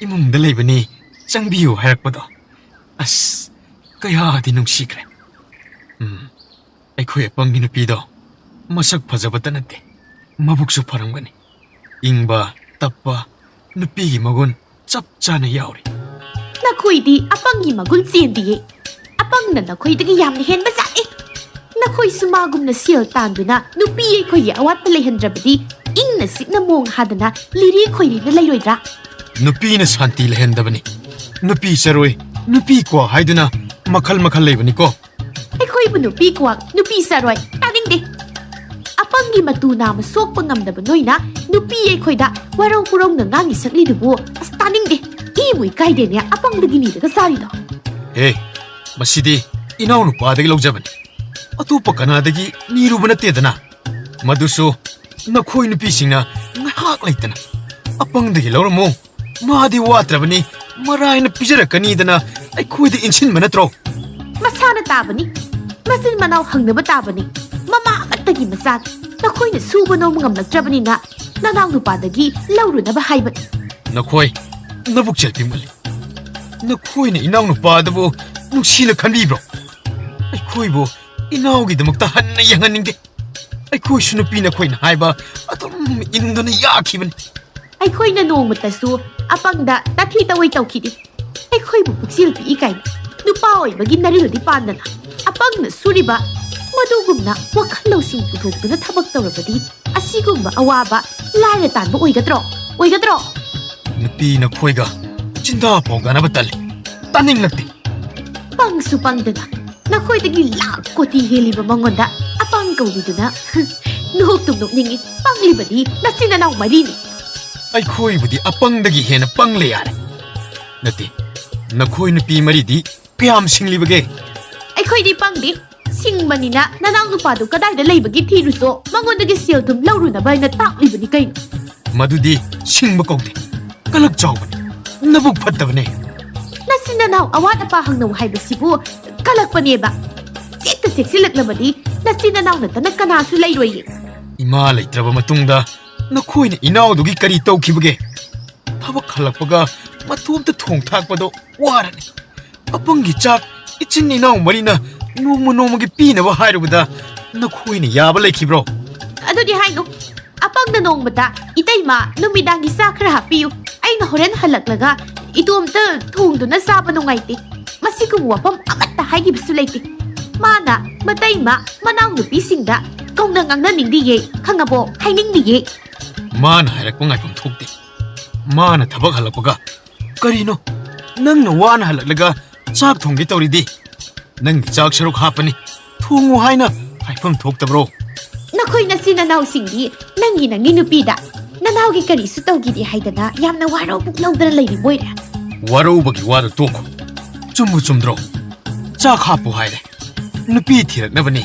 ꯏꯃꯨꯡꯗ ꯂꯩꯕꯅꯤ, ꯆꯪꯕꯤꯌꯨ ꯍꯥꯏꯔꯛꯄꯗꯣ꯫ ꯑꯁ, ꯀꯌꯥꯗꯤ ꯅꯨꯡꯁꯤꯈ꯭ꯔꯦ꯫ ꯎꯝ, ꯑꯩꯈꯣꯏ ꯑꯄꯪꯒꯤ ꯅꯨꯄꯤꯗꯣ ꯃꯁꯛ ꯐꯖꯕꯇ ꯅꯠꯇꯦ, ꯃꯕꯨꯛꯁꯨ ꯐꯔꯝꯒꯅꯤ꯫ ꯏꯪꯕ, ꯇꯞꯄ, ꯅꯨꯄꯤꯒꯤ ꯃꯒꯨꯟ ꯆꯞ ꯆꯥꯅ ꯌꯥꯎꯔꯤ꯫ ꯅꯈꯣꯏꯗꯤ ꯑꯄꯪꯒꯤ ꯃꯒꯨꯟ ꯆꯦꯟꯗꯤꯌꯦ꯫ ꯑꯄꯪꯅ ꯅꯈꯣꯏꯗꯒꯤ ꯌꯥꯝꯅ ꯍꯦꯟꯕ ꯖꯥꯠꯅꯤ꯫ ꯅꯈꯣꯏꯁꯨ ꯃꯥꯒꯨꯝꯅ ꯁꯦꯜ ꯇꯥꯟꯗꯨꯅ ꯅꯨꯄꯤ ꯑꯩꯈꯣꯏꯒꯤ ꯑꯋꯥꯠꯄ ꯂꯩꯍꯟꯗ꯭ꯔꯕꯗꯤ ꯏꯪꯅ ꯆꯤꯛꯅ ꯃꯣꯡ ꯍꯥꯗꯅ ꯂꯤꯔꯤ ꯈꯣꯏꯔꯤꯅ ꯂꯩꯔꯣꯏꯗ꯭ꯔꯥ? ꯅꯨꯄꯤꯅ ꯁꯥꯟꯇꯤ ꯂꯩꯍꯟꯗꯕꯅꯤ꯫ ꯅꯨꯄꯤ ꯆꯔꯣꯏ, ꯅꯨꯄꯤ ꯀ꯭ꯋꯥ ꯍꯥꯏꯗꯨꯅ ꯃꯈꯜ ꯃꯈꯜ ꯂꯩꯕꯅꯤꯀꯣ꯫ ꯑꯩꯈꯣꯏꯕꯨ ꯅꯨꯄꯤ ꯀ꯭ꯋꯥꯛ, ꯅꯨꯄꯤ ꯆꯔꯣꯏ, ꯇꯥꯅꯤꯡꯗꯦ꯫ ꯑꯄꯪꯒꯤ ꯃꯇꯨ ꯅꯥꯝꯃ ꯁꯣꯛꯄ ꯉꯝꯗꯕ ꯅꯣꯏꯅ ꯅꯨꯄꯤ ꯑꯩꯈꯣꯏꯗ ꯋꯥꯔꯧ ꯄꯨꯔꯧꯅ ꯉꯥꯡꯉꯤ ꯁꯛꯂꯤꯗꯨꯕꯨ ꯑꯁ ꯇꯥꯅꯤꯡꯗꯦ꯫ ꯏꯕꯨ ꯏꯀꯥꯏꯗꯦꯅꯦ ꯑꯄꯪꯗꯒꯤ ꯅꯤꯔꯒ ꯆꯥꯔꯤꯗꯣ꯫ ꯑꯦ, ꯃꯁꯤꯗꯤ ꯏꯅꯥꯎꯅꯨꯄꯥꯗꯒꯤ ꯂꯧꯖꯕꯅꯤ꯫ ꯑꯇꯣꯞꯄ ꯀꯅꯥꯗꯒꯤ ꯅꯤꯔꯨꯕ ꯅꯠꯇꯦꯗꯅ꯫ ꯃꯗꯨꯁꯨ ꯅꯈꯣꯏ ꯅꯨꯄꯤꯁꯤꯡꯅ ꯉꯥꯏꯍꯥꯛ ꯂꯩꯇꯅ ꯑꯄꯪꯗꯒꯤ ꯂꯧꯔꯝꯃꯨ, ꯃꯥꯗꯤ ꯋꯥꯠꯇ꯭ꯔꯕꯅꯤ, ꯃꯔꯥꯏꯅ ꯄꯤꯖꯔꯛꯀꯅꯤꯗꯅ ꯑꯩꯈꯣꯏꯗ ꯏꯟꯁꯤꯟꯕ ꯅꯠꯇ꯭ꯔꯣ? ꯃꯁꯥꯅ ꯇꯥꯕꯅꯤ꯫ ꯃꯆꯤꯟ ꯃꯅꯥꯎ ꯍꯪꯅꯕ ꯇꯥꯕꯅꯤ꯫ ꯃꯃꯥ ꯑꯃꯠꯇꯒꯤ ꯃꯆꯥꯅꯤ꯫ ꯅꯈꯣꯏꯅ ꯁꯨꯕ ꯅꯣꯝꯕ ꯉꯝꯂꯛꯇ꯭ꯔꯕꯅꯤꯅ ꯅꯅꯥꯎ ꯅꯨꯄꯥꯗꯒꯤ ꯂꯧꯔꯨꯅꯕ ꯍꯥꯏꯕꯅꯤ꯫ ꯅꯈꯣꯏ ꯅꯕꯨꯛ ꯆꯦꯜ ꯄꯤꯛꯃꯜꯂꯤ꯫ ꯅꯈꯣꯏꯅ ꯏꯅꯥꯎ ꯅꯨꯄꯥꯗꯨꯕꯨ ꯅꯨꯡꯁꯤꯅ ꯈꯟꯕꯤꯕ꯭ꯔꯣ? ꯑꯩꯈꯣꯏꯕꯨ ꯏꯅꯥꯎꯒꯤꯗꯃꯛꯇ ꯍꯟꯅ ꯌꯦꯡꯍꯟꯅꯤꯡꯗꯦ꯫ ꯑꯩꯈꯣꯏꯁꯨ ꯅꯨꯄꯤ ꯅꯈꯣꯏꯅ ꯍꯥꯏꯕ ꯑꯗꯨꯝ ꯏꯟꯗꯨꯅ ꯌꯥꯈꯤꯕꯅꯤ꯫ ꯑꯩꯈꯣꯏꯅ ꯅꯣꯡꯃꯇꯁꯨ ꯑꯄꯪꯗ ꯇꯥꯊꯤ ꯇꯧꯑꯣꯏ ꯇꯧꯈꯤꯗꯦ꯫ ꯑꯩꯈꯣꯏꯕꯨ ꯄꯨꯛꯆꯦꯜ ꯄꯤꯛꯏ ꯀꯥꯏꯅ ꯅꯨꯄꯥ ꯑꯣꯏꯕꯒꯤ ꯅꯔꯤꯜꯗꯤ ꯄꯥꯟꯗꯅ ꯑꯄꯪꯅ ꯁꯨꯔꯤꯕ ꯃꯗꯨꯒꯨꯝꯅ ꯋꯥꯈꯜ ꯂꯧꯁꯤꯡ ꯄꯨꯊꯣꯛꯇꯨꯅ ꯊꯕꯛ ꯇꯧꯔꯕꯗꯤ ꯑꯁꯤꯒꯨꯝꯕ ꯑꯋꯥꯕ ꯂꯥꯏꯔ ꯇꯥꯟꯕ ꯑꯣꯏꯒꯗ꯭ꯔꯣ? ꯑꯣꯏꯒꯗ꯭ꯔꯣ? ꯅꯨꯄꯤ ꯅꯈꯣꯏꯒ ꯆꯤꯟꯗꯥ ꯄꯥꯎꯗꯥꯅꯕ ꯇꯜꯂꯤ꯫ ꯇꯥꯅꯤꯡꯂꯛꯇꯦ꯫ ꯄꯪꯁꯨ ꯄꯪꯗꯅ ꯅꯈꯣꯏꯗꯒꯤ ꯂꯥꯛ ꯀꯣꯇꯤ ꯍꯦꯜꯂꯤꯕ ꯃꯉꯣꯟꯗ ꯑꯄꯪ ꯀꯧꯔꯤꯗꯨꯅ ꯅꯣꯛꯇꯨꯝ ꯅꯣꯛꯅꯤꯡꯉꯤ꯫ ꯄꯪꯂꯤꯕꯗꯤ ꯅꯆꯤꯟ ꯅꯅꯥꯎ ꯃꯔꯤꯅꯤ꯫ ꯑꯩꯈꯣꯏꯕꯨꯗꯤ ꯑꯄꯪꯗꯒꯤ ꯍꯦꯟꯅ ꯄꯪꯂꯦ ꯌꯥꯔꯦ꯫ ꯅꯠꯇꯦ, ꯅꯈꯣꯏ ꯅꯨꯄꯤ ꯃꯔꯤꯗꯤ ꯀꯌꯥꯝ ꯁꯤꯡꯂꯤꯕꯒꯦ? ꯑꯩꯈꯣꯏꯗꯤ ꯄꯪꯗꯦ꯫ ꯁꯤꯡꯕꯅꯤꯅ ꯅꯅꯥꯎ ꯅꯨꯄꯥꯗꯨ ꯀꯗꯥꯏꯗ ꯂꯩꯕꯒꯤ ꯊꯤꯔꯨꯆꯣ, ꯃꯉꯣꯟꯗꯒꯤ ꯁꯦꯜ ꯊꯨꯝ ꯂꯧꯔꯨꯅꯕ ꯍꯥꯏꯅ ꯇꯥꯛꯂꯤꯕꯅꯤ ꯀꯩꯅꯣ꯫ ꯃꯗꯨꯗꯤ ꯁꯤꯡꯕ ꯀꯧꯗꯦ, ꯀꯂꯛ ꯆꯥꯎꯕꯅꯤ, ꯅꯕꯨꯛ ꯐꯠꯇꯕꯅꯦ꯫ ꯅꯆꯤꯟ ꯅꯅꯥꯎ ꯑꯋꯥꯠ ꯑꯄꯥ ꯍꯪꯅꯧ ꯍꯥꯏꯕꯁꯤꯕꯨ ꯀꯂꯛꯄꯅꯦꯕ꯫ ꯆꯦꯠꯇ ꯆꯦꯛꯁꯤꯜꯂꯛꯂꯕꯗꯤ ꯅꯆꯤꯟ ꯅꯅꯥꯎ ꯅꯠꯇꯅ ꯀꯅꯥꯁꯨ ꯂꯩꯔꯣꯏꯌꯦ꯫ ꯏꯃꯥ ꯂꯩꯇ꯭ꯔꯕ ꯃꯇꯨꯡꯗ ꯅꯈꯣꯏꯅ ꯏꯅꯥꯎꯗꯨꯒꯤ ꯀꯔꯤ ꯇꯧꯈꯤꯕꯒꯦ? ꯊꯕꯛ ꯍꯜꯂꯛꯄꯒ ꯃꯇꯣꯝꯇ ꯊꯣꯡ ꯊꯥꯛꯄꯗꯣ ꯋꯥꯔꯅꯤ꯫ ꯑꯄꯪꯒꯤ ꯆꯥꯛ ꯏꯆꯤꯟ ꯏꯅꯥꯎ ꯃꯔꯤꯅ ꯅꯣꯡꯃ ꯅꯣꯡꯃꯒꯤ ꯄꯤꯅꯕ ꯍꯥꯏꯔꯨꯕꯗ ꯅꯈꯣꯏꯅ ꯌꯥꯕ ꯂꯩꯈꯤꯕ꯭ꯔꯣ? ꯑꯗꯨꯗꯤ ꯍꯥꯏꯅꯨ꯫ ꯑꯄꯪꯅ ꯅꯣꯡꯃꯇ "ꯏꯇꯩꯃ, ꯅꯨꯃꯤꯗꯥꯡꯒꯤ ꯆꯥꯛ ꯈꯔ ꯍꯥꯞꯄꯤꯌꯨ, ꯑꯩꯅ ꯍꯣꯔꯦꯟ ꯍꯜꯂꯛꯂꯒ ꯏꯇꯣꯝꯇ ꯊꯣꯡꯗꯨꯅ ꯆꯥꯕ ꯅꯨꯡꯉꯥꯏꯇꯦ" ꯃꯁꯤꯒꯨꯝꯕ ꯋꯥꯐꯝ ꯑꯃꯠꯇ ꯍꯥꯏꯈꯤꯕꯁꯨ ꯂꯩꯇꯦ꯫ ꯃꯥꯅ ꯃꯇꯩꯃ, ꯃꯅꯥꯎꯅꯨꯄꯤꯁꯤꯡꯗ ꯀꯧꯅ ꯉꯥꯡꯅꯅꯤꯡꯗꯤꯌꯦ, ꯈꯪꯉꯕꯣ? ꯍꯥꯏꯅꯤꯡꯗꯤꯌꯦ꯫ ꯃꯥꯅ ꯍꯥꯏꯔꯛꯄ ꯉꯥꯏꯐꯝ ꯊꯣꯛꯇꯦ꯫ ꯃꯥꯅ ꯊꯕꯛ ꯍꯜꯂꯛꯄꯒ, "ꯀꯔꯤꯅꯣ? ꯅꯪꯅ ꯋꯥꯅ ꯍꯜꯂꯛꯂꯒ ꯆꯥꯛ ꯊꯣꯡꯒꯦ ꯇꯧꯔꯤꯗꯤ? ꯅꯪꯒꯤ ꯆꯥꯛ ꯁꯔꯨꯛ ꯍꯥꯞꯄꯅꯤ, ꯊꯣꯡꯉꯨ ꯍꯥꯏꯅ ꯍꯥꯏꯐꯝ ꯊꯣꯛꯇꯕ꯭ꯔꯣ?" ꯅꯈꯣꯏ ꯅꯆꯤꯟ ꯅꯅꯥꯎꯁꯤꯡꯗꯤ ꯅꯪꯒꯤ ꯅꯪꯒꯤ ꯅꯨꯄꯤꯗ "ꯅꯅꯥꯎꯒꯤ ꯀꯔꯤꯁꯨ ꯇꯧꯈꯤꯗꯦ" ꯍꯥꯏꯗꯅ ꯌꯥꯝꯅ ꯋꯥꯔꯧꯕꯨꯛ ꯂꯧꯗꯅ ꯂꯩꯔꯤꯕ ꯑꯣꯏꯔꯦ꯫ ꯋꯥꯔꯧꯕꯒꯤ ꯋꯥꯗꯨ ꯇꯣꯛꯈꯣ꯫ ꯆꯨꯝꯕꯨ ꯆꯨꯝꯗ꯭ꯔꯣ? ꯆꯥꯛ ꯍꯥꯞꯄꯨ ꯍꯥꯏꯔꯦ꯫ ꯅꯨꯄꯤ ꯊꯤꯔꯛꯅꯕꯅꯤ꯫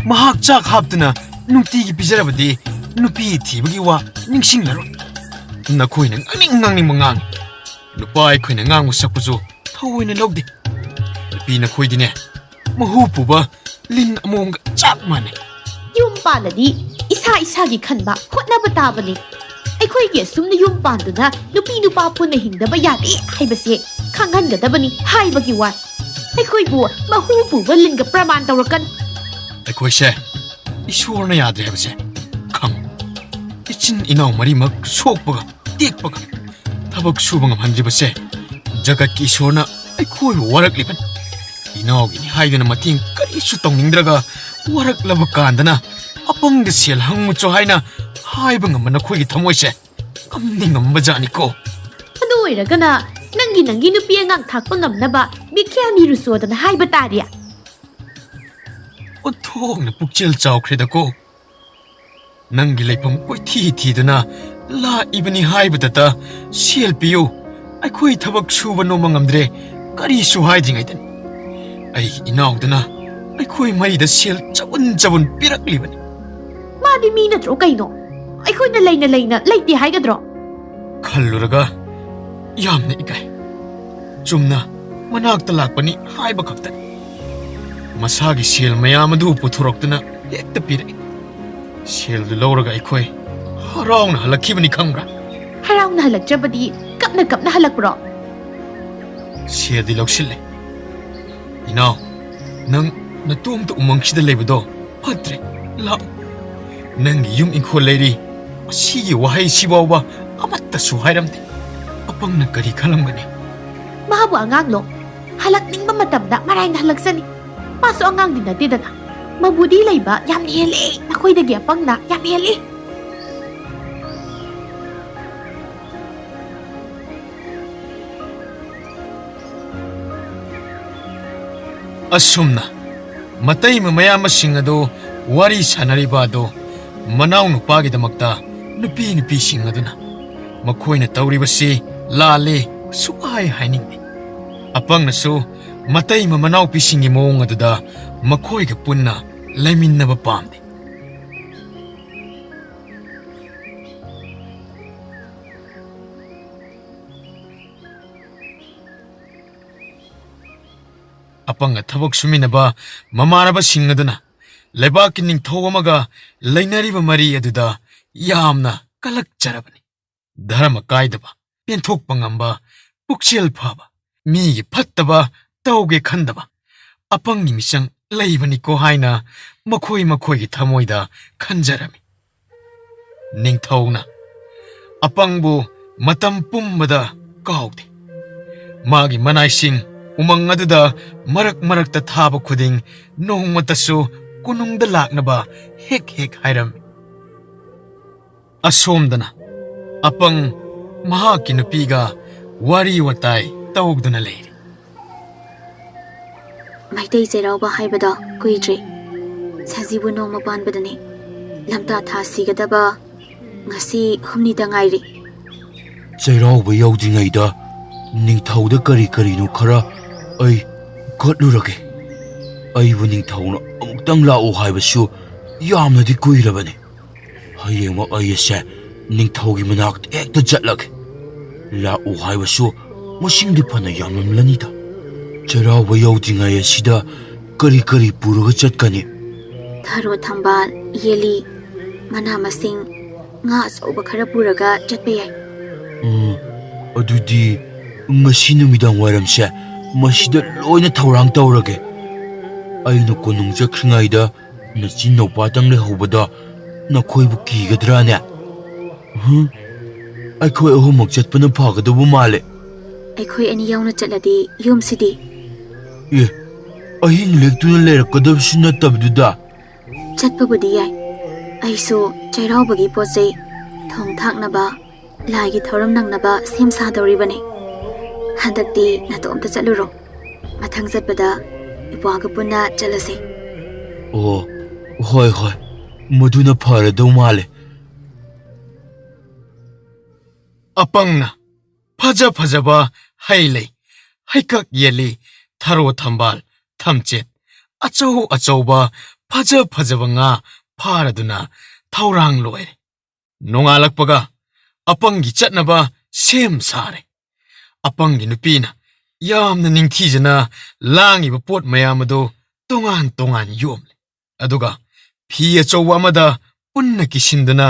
ꯃꯍꯥꯛ ꯆꯥꯛ ꯍꯥꯞꯇꯨꯅ ꯅꯨꯡꯇꯤꯒꯤ ꯄꯤꯖꯔꯕꯗꯤ ꯅꯨꯄꯤ ꯊꯤꯕꯒꯤ ꯋꯥ ꯅꯤꯡꯁꯤꯡꯂꯔꯣꯏ꯫ ꯅꯈꯣꯏꯅ ꯉꯥꯡꯅꯤꯡ ꯉꯥꯡꯅꯤꯡꯕ ꯉꯥꯡꯉꯤ꯫ ꯅꯨꯄꯥ ꯑꯩꯈꯣꯏꯅ ꯉꯥꯡꯕ ꯁꯛꯄꯁꯨ ꯊꯑꯣꯏꯅ ꯂꯧꯗꯦ꯫ ꯅꯨꯄꯤ ꯅꯈꯣꯏꯗꯤꯅꯦ, ꯃꯍꯨ ꯄꯨꯕ ꯂꯤꯟ ꯑꯃꯣꯝꯒ ꯆꯞ ꯃꯥꯟꯅꯩ꯫ ꯌꯨꯝ ꯄꯥꯜꯂꯗꯤ ꯏꯁꯥ ꯏꯁꯥꯒꯤ ꯈꯟꯕ ꯍꯣꯠꯅꯕ ꯇꯥꯕꯅꯤ꯫ ꯑꯩꯈꯣꯏꯒꯤ ꯑꯁꯨꯝꯅ ꯌꯨꯝ ꯄꯥꯟꯗꯨꯅ ꯅꯨꯄꯤ ꯅꯨꯄꯥ ꯄꯨꯟꯅ ꯍꯤꯡꯗꯕ ꯌꯥꯗꯦ ꯍꯥꯏꯕꯁꯦ ꯈꯪꯍꯟꯒꯗꯕꯅꯤ ꯍꯥꯏꯕꯒꯤ ꯋꯥ꯫ ꯑꯩꯈꯣꯏꯕꯨ ꯃꯍꯨ ꯄꯨꯕ ꯂꯤꯟꯒ ꯄ꯭ꯔꯃꯥꯟ ꯇꯧꯔꯛꯀꯅꯨ꯫ ꯑꯩꯈꯣꯏꯁꯦ ꯏꯁꯣꯔꯅ ꯌꯥꯗ꯭ꯔꯦ ꯍꯥꯏꯕꯁꯦ ꯈꯪꯉꯨ꯫ ꯏꯆꯤꯟ ꯏꯅꯥꯎ ꯃꯔꯤꯃꯛ ꯁꯣꯛꯄꯒ ꯇꯦꯛꯄꯒ ꯊꯕꯛ ꯁꯨꯕ ꯉꯝꯍꯟꯗ꯭ꯔꯤꯕꯁꯦ ꯖꯒꯠꯀꯤ ꯏꯁꯣꯔꯅ ꯑꯩꯈꯣꯏꯕꯨ ꯋꯥꯔꯛꯂꯤꯕꯅꯤ꯫ ꯏꯅꯥꯎꯒꯤꯅꯤ ꯍꯥꯏꯗꯨꯅ ꯃꯇꯦꯡ ꯀꯔꯤꯁꯨ ꯇꯧꯅꯤꯡꯗ꯭ꯔꯒ ꯋꯥꯔꯛꯂꯕ ꯀꯥꯟꯗꯅ ꯑꯄꯪꯗ ꯁꯦꯜ ꯍꯪꯉꯨꯆꯣ ꯍꯥꯏꯅ ꯍꯥꯏꯕ ꯉꯝꯕ ꯅꯈꯣꯏꯒꯤ ꯊꯃꯣꯏꯁꯦ ꯉꯝꯗꯤ ꯉꯝꯕ ꯖꯥꯠꯅꯤꯀꯣ꯫ ꯑꯗꯨ ꯑꯣꯏꯔꯒꯅ ꯅꯪꯒꯤ ꯅꯪꯒꯤ ꯅꯨꯄꯤ ꯑꯉꯥꯡ ꯊꯥꯛꯄ ꯉꯝꯅꯕ ꯕꯤꯈ꯭ꯌꯥ ꯅꯤꯔꯨꯆꯣꯗꯅ ꯍꯥꯏꯕ ꯇꯥꯔꯦ꯫ ꯑꯣꯟꯊꯣꯛꯅ ꯄꯨꯛꯆꯦꯜ ꯆꯥꯎꯈ꯭ꯔꯦꯗꯀꯣ꯫ ꯅꯪꯒꯤ ꯂꯩꯐꯝ ꯀꯣꯏꯊꯤ ꯊꯤꯗꯨꯅ ꯂꯥꯛꯏꯕꯅꯤ ꯍꯥꯏꯕꯗꯇ ꯁꯦꯜ ꯄꯤꯌꯨ, ꯑꯩꯈꯣꯏ ꯊꯕꯛ ꯁꯨꯕ ꯅꯣꯝꯕ ꯉꯝꯗ꯭ꯔꯦ, ꯀꯔꯤꯁꯨ ꯍꯥꯏꯗ꯭ꯔꯤꯉꯩꯗꯅꯤ꯫ ꯑꯩꯒꯤ ꯏꯅꯥꯎꯗꯨꯅ ꯑꯩꯈꯣꯏ ꯃꯔꯤꯗ ꯁꯦꯜ ꯆꯕꯨꯟ ꯆꯕꯨꯟ ꯄꯤꯔꯛꯂꯤꯕꯅꯤ꯫ ꯃꯥꯗꯤ ꯃꯤ ꯅꯠꯇ꯭ꯔꯣ ꯀꯩꯅꯣ? ꯑꯩꯈꯣꯏꯅ ꯂꯩꯅ ꯂꯩꯅ ꯂꯩꯇꯦ ꯍꯥꯏꯒꯗ꯭ꯔꯣ? ꯈꯜꯂꯨꯔꯒ ꯌꯥꯝꯅ ꯏꯀꯥꯏ꯫ ꯆꯨꯝꯅ ꯃꯅꯥꯛꯇ ꯂꯥꯛꯄꯅꯤ ꯍꯥꯏꯕ ꯈꯛꯇꯅꯤ꯫ ꯃꯁꯥꯒꯤ ꯁꯦꯜ ꯃꯌꯥꯝ ꯑꯗꯨ ꯄꯨꯊꯣꯔꯛꯇꯨꯅ ꯍꯦꯛꯇ ꯄꯤꯔꯛꯏ꯫ ꯁꯦꯜꯗꯨ ꯂꯧꯔꯒ ꯑꯩꯈꯣꯏ ꯍꯔꯥꯎꯅ ꯍꯜꯂꯛꯈꯤꯕꯅꯤ ꯈꯪꯕ꯭ꯔꯥ? ꯍꯔꯥꯎꯅ ꯍꯜꯂꯛꯇ꯭ꯔꯕꯗꯤ ꯀꯞꯅ ꯀꯞꯅ ꯍꯜꯂꯛꯄ꯭ꯔꯣ? ꯁꯦꯜꯗꯤ ꯂꯧꯁꯤꯜꯂꯦ, ꯏꯅꯥꯎ, ꯅꯪ ꯅꯇꯣꯝꯇ ꯎꯃꯪꯁꯤꯗ ꯂꯩꯕꯗꯣ ꯐꯠꯇ꯭ꯔꯦ꯫ ꯂꯥꯛꯎ꯫ ꯅꯪꯒꯤ ꯌꯨꯝ ꯏꯪꯈꯣꯜ ꯂꯩꯔꯤ꯫ ꯑꯁꯤꯒꯤ ꯋꯥꯍꯩꯁꯤ ꯐꯥꯎꯕ ꯑꯃꯠꯇꯁꯨ ꯍꯥꯏꯔꯝꯗꯦ꯫ ꯑꯄꯪꯅ ꯀꯔꯤ ꯈꯜꯂꯝꯒꯅꯤ? ꯃꯥꯕꯨ ꯑꯉꯥꯡꯂꯣ? ꯍꯜꯂꯛꯅꯤꯡꯕ ꯃꯇꯝꯗ ꯃꯔꯥꯏꯅ ꯍꯜꯂꯛꯆꯅꯤ꯫ ꯃꯥꯁꯨ ꯑꯉꯥꯡꯗꯤ ꯅꯠꯇꯦꯗꯅ꯫ ꯃꯕꯨꯗꯤ ꯂꯩꯕ ꯌꯥꯝꯅ ꯍꯦꯜꯂꯦ ꯅꯈꯣꯏꯗꯒꯤ꯫ ꯑꯄꯪꯅ ꯌꯥꯝ ꯍꯦꯜꯂꯤ꯫ ꯑꯁꯨꯝꯅ ꯃꯇꯩꯃ ꯃꯌꯥꯝꯕꯁꯤꯡ ꯑꯗꯨ ꯋꯥꯔꯤ ꯁꯥꯟꯅꯔꯤꯕ ꯑꯗꯨ ꯃꯅꯥꯎ ꯅꯨꯄꯥꯒꯤꯗꯃꯛꯇ ꯅꯨꯄꯤ ꯅꯨꯄꯤꯁꯤꯡ ꯑꯗꯨꯅ ꯃꯈꯣꯏꯅ ꯇꯧꯔꯤꯕꯁꯤ ꯂꯥꯜꯂꯤ, ꯁꯨꯛꯍꯥꯏ ꯍꯥꯏꯅꯤꯡꯗꯦ꯫ ꯑꯄꯪꯅꯁꯨ ꯃꯇꯩꯃ ꯃꯅꯥꯎꯄꯤꯁꯤꯡꯒꯤ ꯃꯑꯣꯡ ꯑꯗꯨꯗ ꯃꯈꯣꯏꯒ ꯄꯨꯟꯅ ꯂꯩꯃꯤꯟꯅꯕ ꯄꯥꯝꯗꯦ꯫ ꯑꯄꯪꯒ ꯊꯕꯛ ꯁꯨꯃꯤꯟꯅꯕ ꯃꯃꯥꯟꯅꯕꯁꯤꯡ ꯑꯗꯨꯅ ꯂꯩꯕꯥꯛꯀꯤ ꯅꯤꯡꯊꯧ ꯑꯃꯒ ꯂꯩꯅꯔꯤꯕ ꯃꯔꯤ ꯑꯗꯨꯗ ꯌꯥꯝꯅ ꯀꯂꯛꯆꯔꯕꯅꯤ꯫ ꯙꯔꯃ ꯀꯥꯏꯗꯕ, ꯄꯦꯟꯊꯣꯛꯄ ꯉꯝꯕ, ꯄꯨꯛꯆꯦꯜ ꯐꯕ, ꯃꯤꯒꯤ ꯐꯠꯇꯕ ꯇꯧꯒꯦ ꯈꯟꯗꯕ ꯑꯄꯪꯒꯤ ꯃꯤꯆꯪ ꯂꯩꯕꯅꯤꯀꯣ ꯍꯥꯏꯅ ꯃꯈꯣꯏ ꯃꯈꯣꯏꯒꯤ ꯊꯃꯣꯏꯗ ꯈꯟꯖꯔꯝꯃꯤ꯫ ꯅꯤꯡꯊꯧꯅ ꯑꯄꯪꯕꯨ ꯃꯇꯝ ꯄꯨꯝꯕꯗ ꯀꯥꯎꯗꯦ꯫ ꯃꯥꯒꯤ ꯃꯅꯥꯏꯁꯤꯡ ꯎꯃꯪ ꯑꯗꯨꯗ ꯃꯔꯛ ꯃꯔꯛꯇ ꯊꯥꯕ ꯈꯨꯗꯤꯡ ꯅꯣꯡꯃꯇꯁꯨ ꯀꯣꯅꯨꯡꯗ ꯂꯥꯛꯅꯕ ꯍꯦꯛ ꯍꯦꯛ ꯍꯥꯏꯔꯝꯃꯤ꯫ ꯑꯁꯣꯝꯗꯅ ꯑꯄꯪ ꯃꯍꯥꯛꯀꯤ ꯅꯨꯄꯤꯒ ꯋꯥꯔꯤ ꯋꯥꯇꯥꯏ ꯇꯧꯗꯨꯅ ꯂꯩꯔꯤ꯫ ꯃꯩꯇꯩ ꯆꯩꯔꯥꯎꯕ ꯍꯥꯏꯕꯗꯣ ꯀꯨꯏꯗ꯭ꯔꯦ꯫ ꯁꯖꯤꯕꯨ ꯅꯣꯡꯃ ꯄꯥꯟꯕꯗꯨꯅꯤ꯫ ꯂꯝꯇꯥ ꯊꯥ ꯁꯤꯒꯗꯕ ꯉꯁꯤ ꯍꯨꯝꯅꯤꯗ ꯉꯥꯏꯔꯤ꯫ ꯆꯩꯔꯥꯎꯕ ꯌꯧꯗ꯭ꯔꯤꯉꯩꯗ ꯅꯤꯡꯊꯧꯗ ꯀꯔꯤ ꯀꯔꯤꯅꯣ ꯈꯔ ꯑꯩ ꯀꯠꯂꯨꯔꯒꯦ꯫ ꯑꯩꯕꯨ ꯅꯤꯡꯊꯧꯅ ꯑꯃꯨꯛꯇꯪ ꯂꯥꯛꯎ ꯍꯥꯏꯕꯁꯨ ꯌꯥꯝꯅꯗꯤ ꯀꯨꯏꯔꯕꯅꯤ꯫ ꯍꯌꯦꯡꯃꯛ ꯑꯩ ꯑꯁꯦ ꯅꯤꯡꯊꯧꯒꯤ ꯃꯅꯥꯛꯇ ꯍꯦꯛꯇ ꯆꯠꯂꯒꯦ꯫ ꯂꯥꯛꯎ ꯍꯥꯏꯕꯁꯨ ꯃꯁꯤꯡꯗꯤ ꯐꯅ ꯌꯥꯝꯂꯝꯂꯅꯤꯗ꯫ ꯆꯩꯔꯥꯎꯕ ꯌꯧꯗ꯭ꯔꯤꯉꯩ ꯑꯁꯤꯗ ꯀꯔꯤ ꯀꯔꯤ ꯄꯨꯔꯒ ꯆꯠꯀꯅꯤ? ꯊꯔꯣ ꯊꯝꯕꯥꯜ, ꯌꯦꯜꯂꯤ, ꯃꯅꯥ ꯃꯁꯤꯡ, ꯉꯥ ꯑꯆꯧꯕ ꯈꯔ ꯄꯨꯔꯒ ꯆꯠꯄ ꯌꯥꯏ꯫ ꯎꯝ, ꯑꯗꯨꯗꯤ ꯉꯁꯤ ꯅꯨꯃꯤꯗꯥꯡ ꯋꯥꯏꯔꯝꯁꯦ ꯃꯁꯤꯗ ꯂꯣꯏꯅ ꯊꯧꯔꯥꯡ ꯇꯧꯔꯒꯦ꯫ ꯑꯩꯅ ꯀꯣꯅꯨꯡ ꯆꯠꯈ꯭ꯔꯤꯉꯩꯗ ꯅꯆꯤꯟ ꯅꯧꯄꯥꯇꯪ ꯂꯩꯍꯧꯕꯗ ꯅꯈꯣꯏꯕꯨ ꯀꯤꯒꯗ꯭ꯔꯥꯅꯦ? ꯍꯨꯝ? ꯑꯩꯈꯣꯏ ꯑꯍꯨꯝꯃꯛ ꯆꯠꯄꯅ ꯐꯒꯗꯧꯕ ꯃꯥꯜꯂꯦ꯫ ꯑꯩꯈꯣꯏ ꯑꯅꯤ ꯌꯥꯎꯅ ꯆꯠꯂꯗꯤ ꯌꯨꯝꯁꯤꯗꯤ? ꯑꯦ, ꯑꯍꯤꯡ ꯂꯦꯛꯇꯨꯅ ꯂꯩꯔꯛꯀꯗꯕꯁꯨ ꯅꯠꯇꯕꯗꯨꯗ꯫ ꯆꯠꯄꯕꯨꯗꯤ ꯌꯥꯏ꯫ ꯑꯩꯁꯨ ꯆꯩꯔꯥꯎꯕꯒꯤ ꯄꯣꯠ ꯆꯩ, ꯊꯣꯡ ꯊꯥꯛꯅꯕ, ꯂꯥꯏꯒꯤ ꯊꯧꯔꯝ ꯅꯪꯅꯕ ꯁꯦꯝ ꯁꯥꯗꯧꯔꯤꯕꯅꯤ꯫ ꯍꯟꯗꯛꯇꯤ ꯅꯇꯣꯝꯇ ꯆꯠꯂꯨꯔꯣ꯫ ꯃꯊꯪ ꯆꯠꯄꯗ ꯏꯄ꯭ꯋꯥꯒ ꯄꯨꯟꯅ ꯆꯠꯂꯁꯦ꯫ ꯑꯣ, ꯍꯣꯏ, ꯍꯣꯏ, ꯃꯗꯨꯅ ꯐꯔꯗꯧ ꯃꯥꯜꯂꯦ꯫ ꯑꯄꯪꯅ ꯐꯖ ꯐꯖꯕ ꯍꯩ ꯂꯩ, ꯍꯩꯀꯛ ꯌꯦꯜꯂꯤ, ꯊꯔꯣ ꯊꯝꯕꯥꯜ, ꯊꯝꯆꯦꯠ, ꯑꯆꯧ ꯑꯆꯧꯕ ꯐꯖ ꯐꯖꯕ ꯉꯥ ꯐꯥꯔꯗꯨꯅ ꯊꯧꯔꯥꯡ ꯂꯣꯏꯔꯦ꯫ ꯅꯣꯡꯉꯥꯜꯂꯛꯄꯒ ꯑꯄꯪꯒꯤ ꯆꯠꯅꯕ ꯁꯦꯝ ꯁꯥꯔꯦ꯫ ꯑꯄꯪꯒꯤ ꯅꯨꯄꯤꯅ ꯌꯥꯝꯅ ꯅꯤꯡꯊꯤꯖꯅ ꯂꯥꯡꯉꯤꯕ ꯄꯣꯠ ꯃꯌꯥꯝ ꯑꯗꯨ ꯇꯣꯉꯥꯟ ꯇꯣꯉꯥꯟ ꯌꯣꯝꯂꯦ꯫ ꯑꯗꯨꯒ ꯐꯤ ꯑꯆꯧꯕ ꯑꯃꯗ ꯄꯨꯟꯅ ꯀꯤꯁꯤꯟꯗꯨꯅ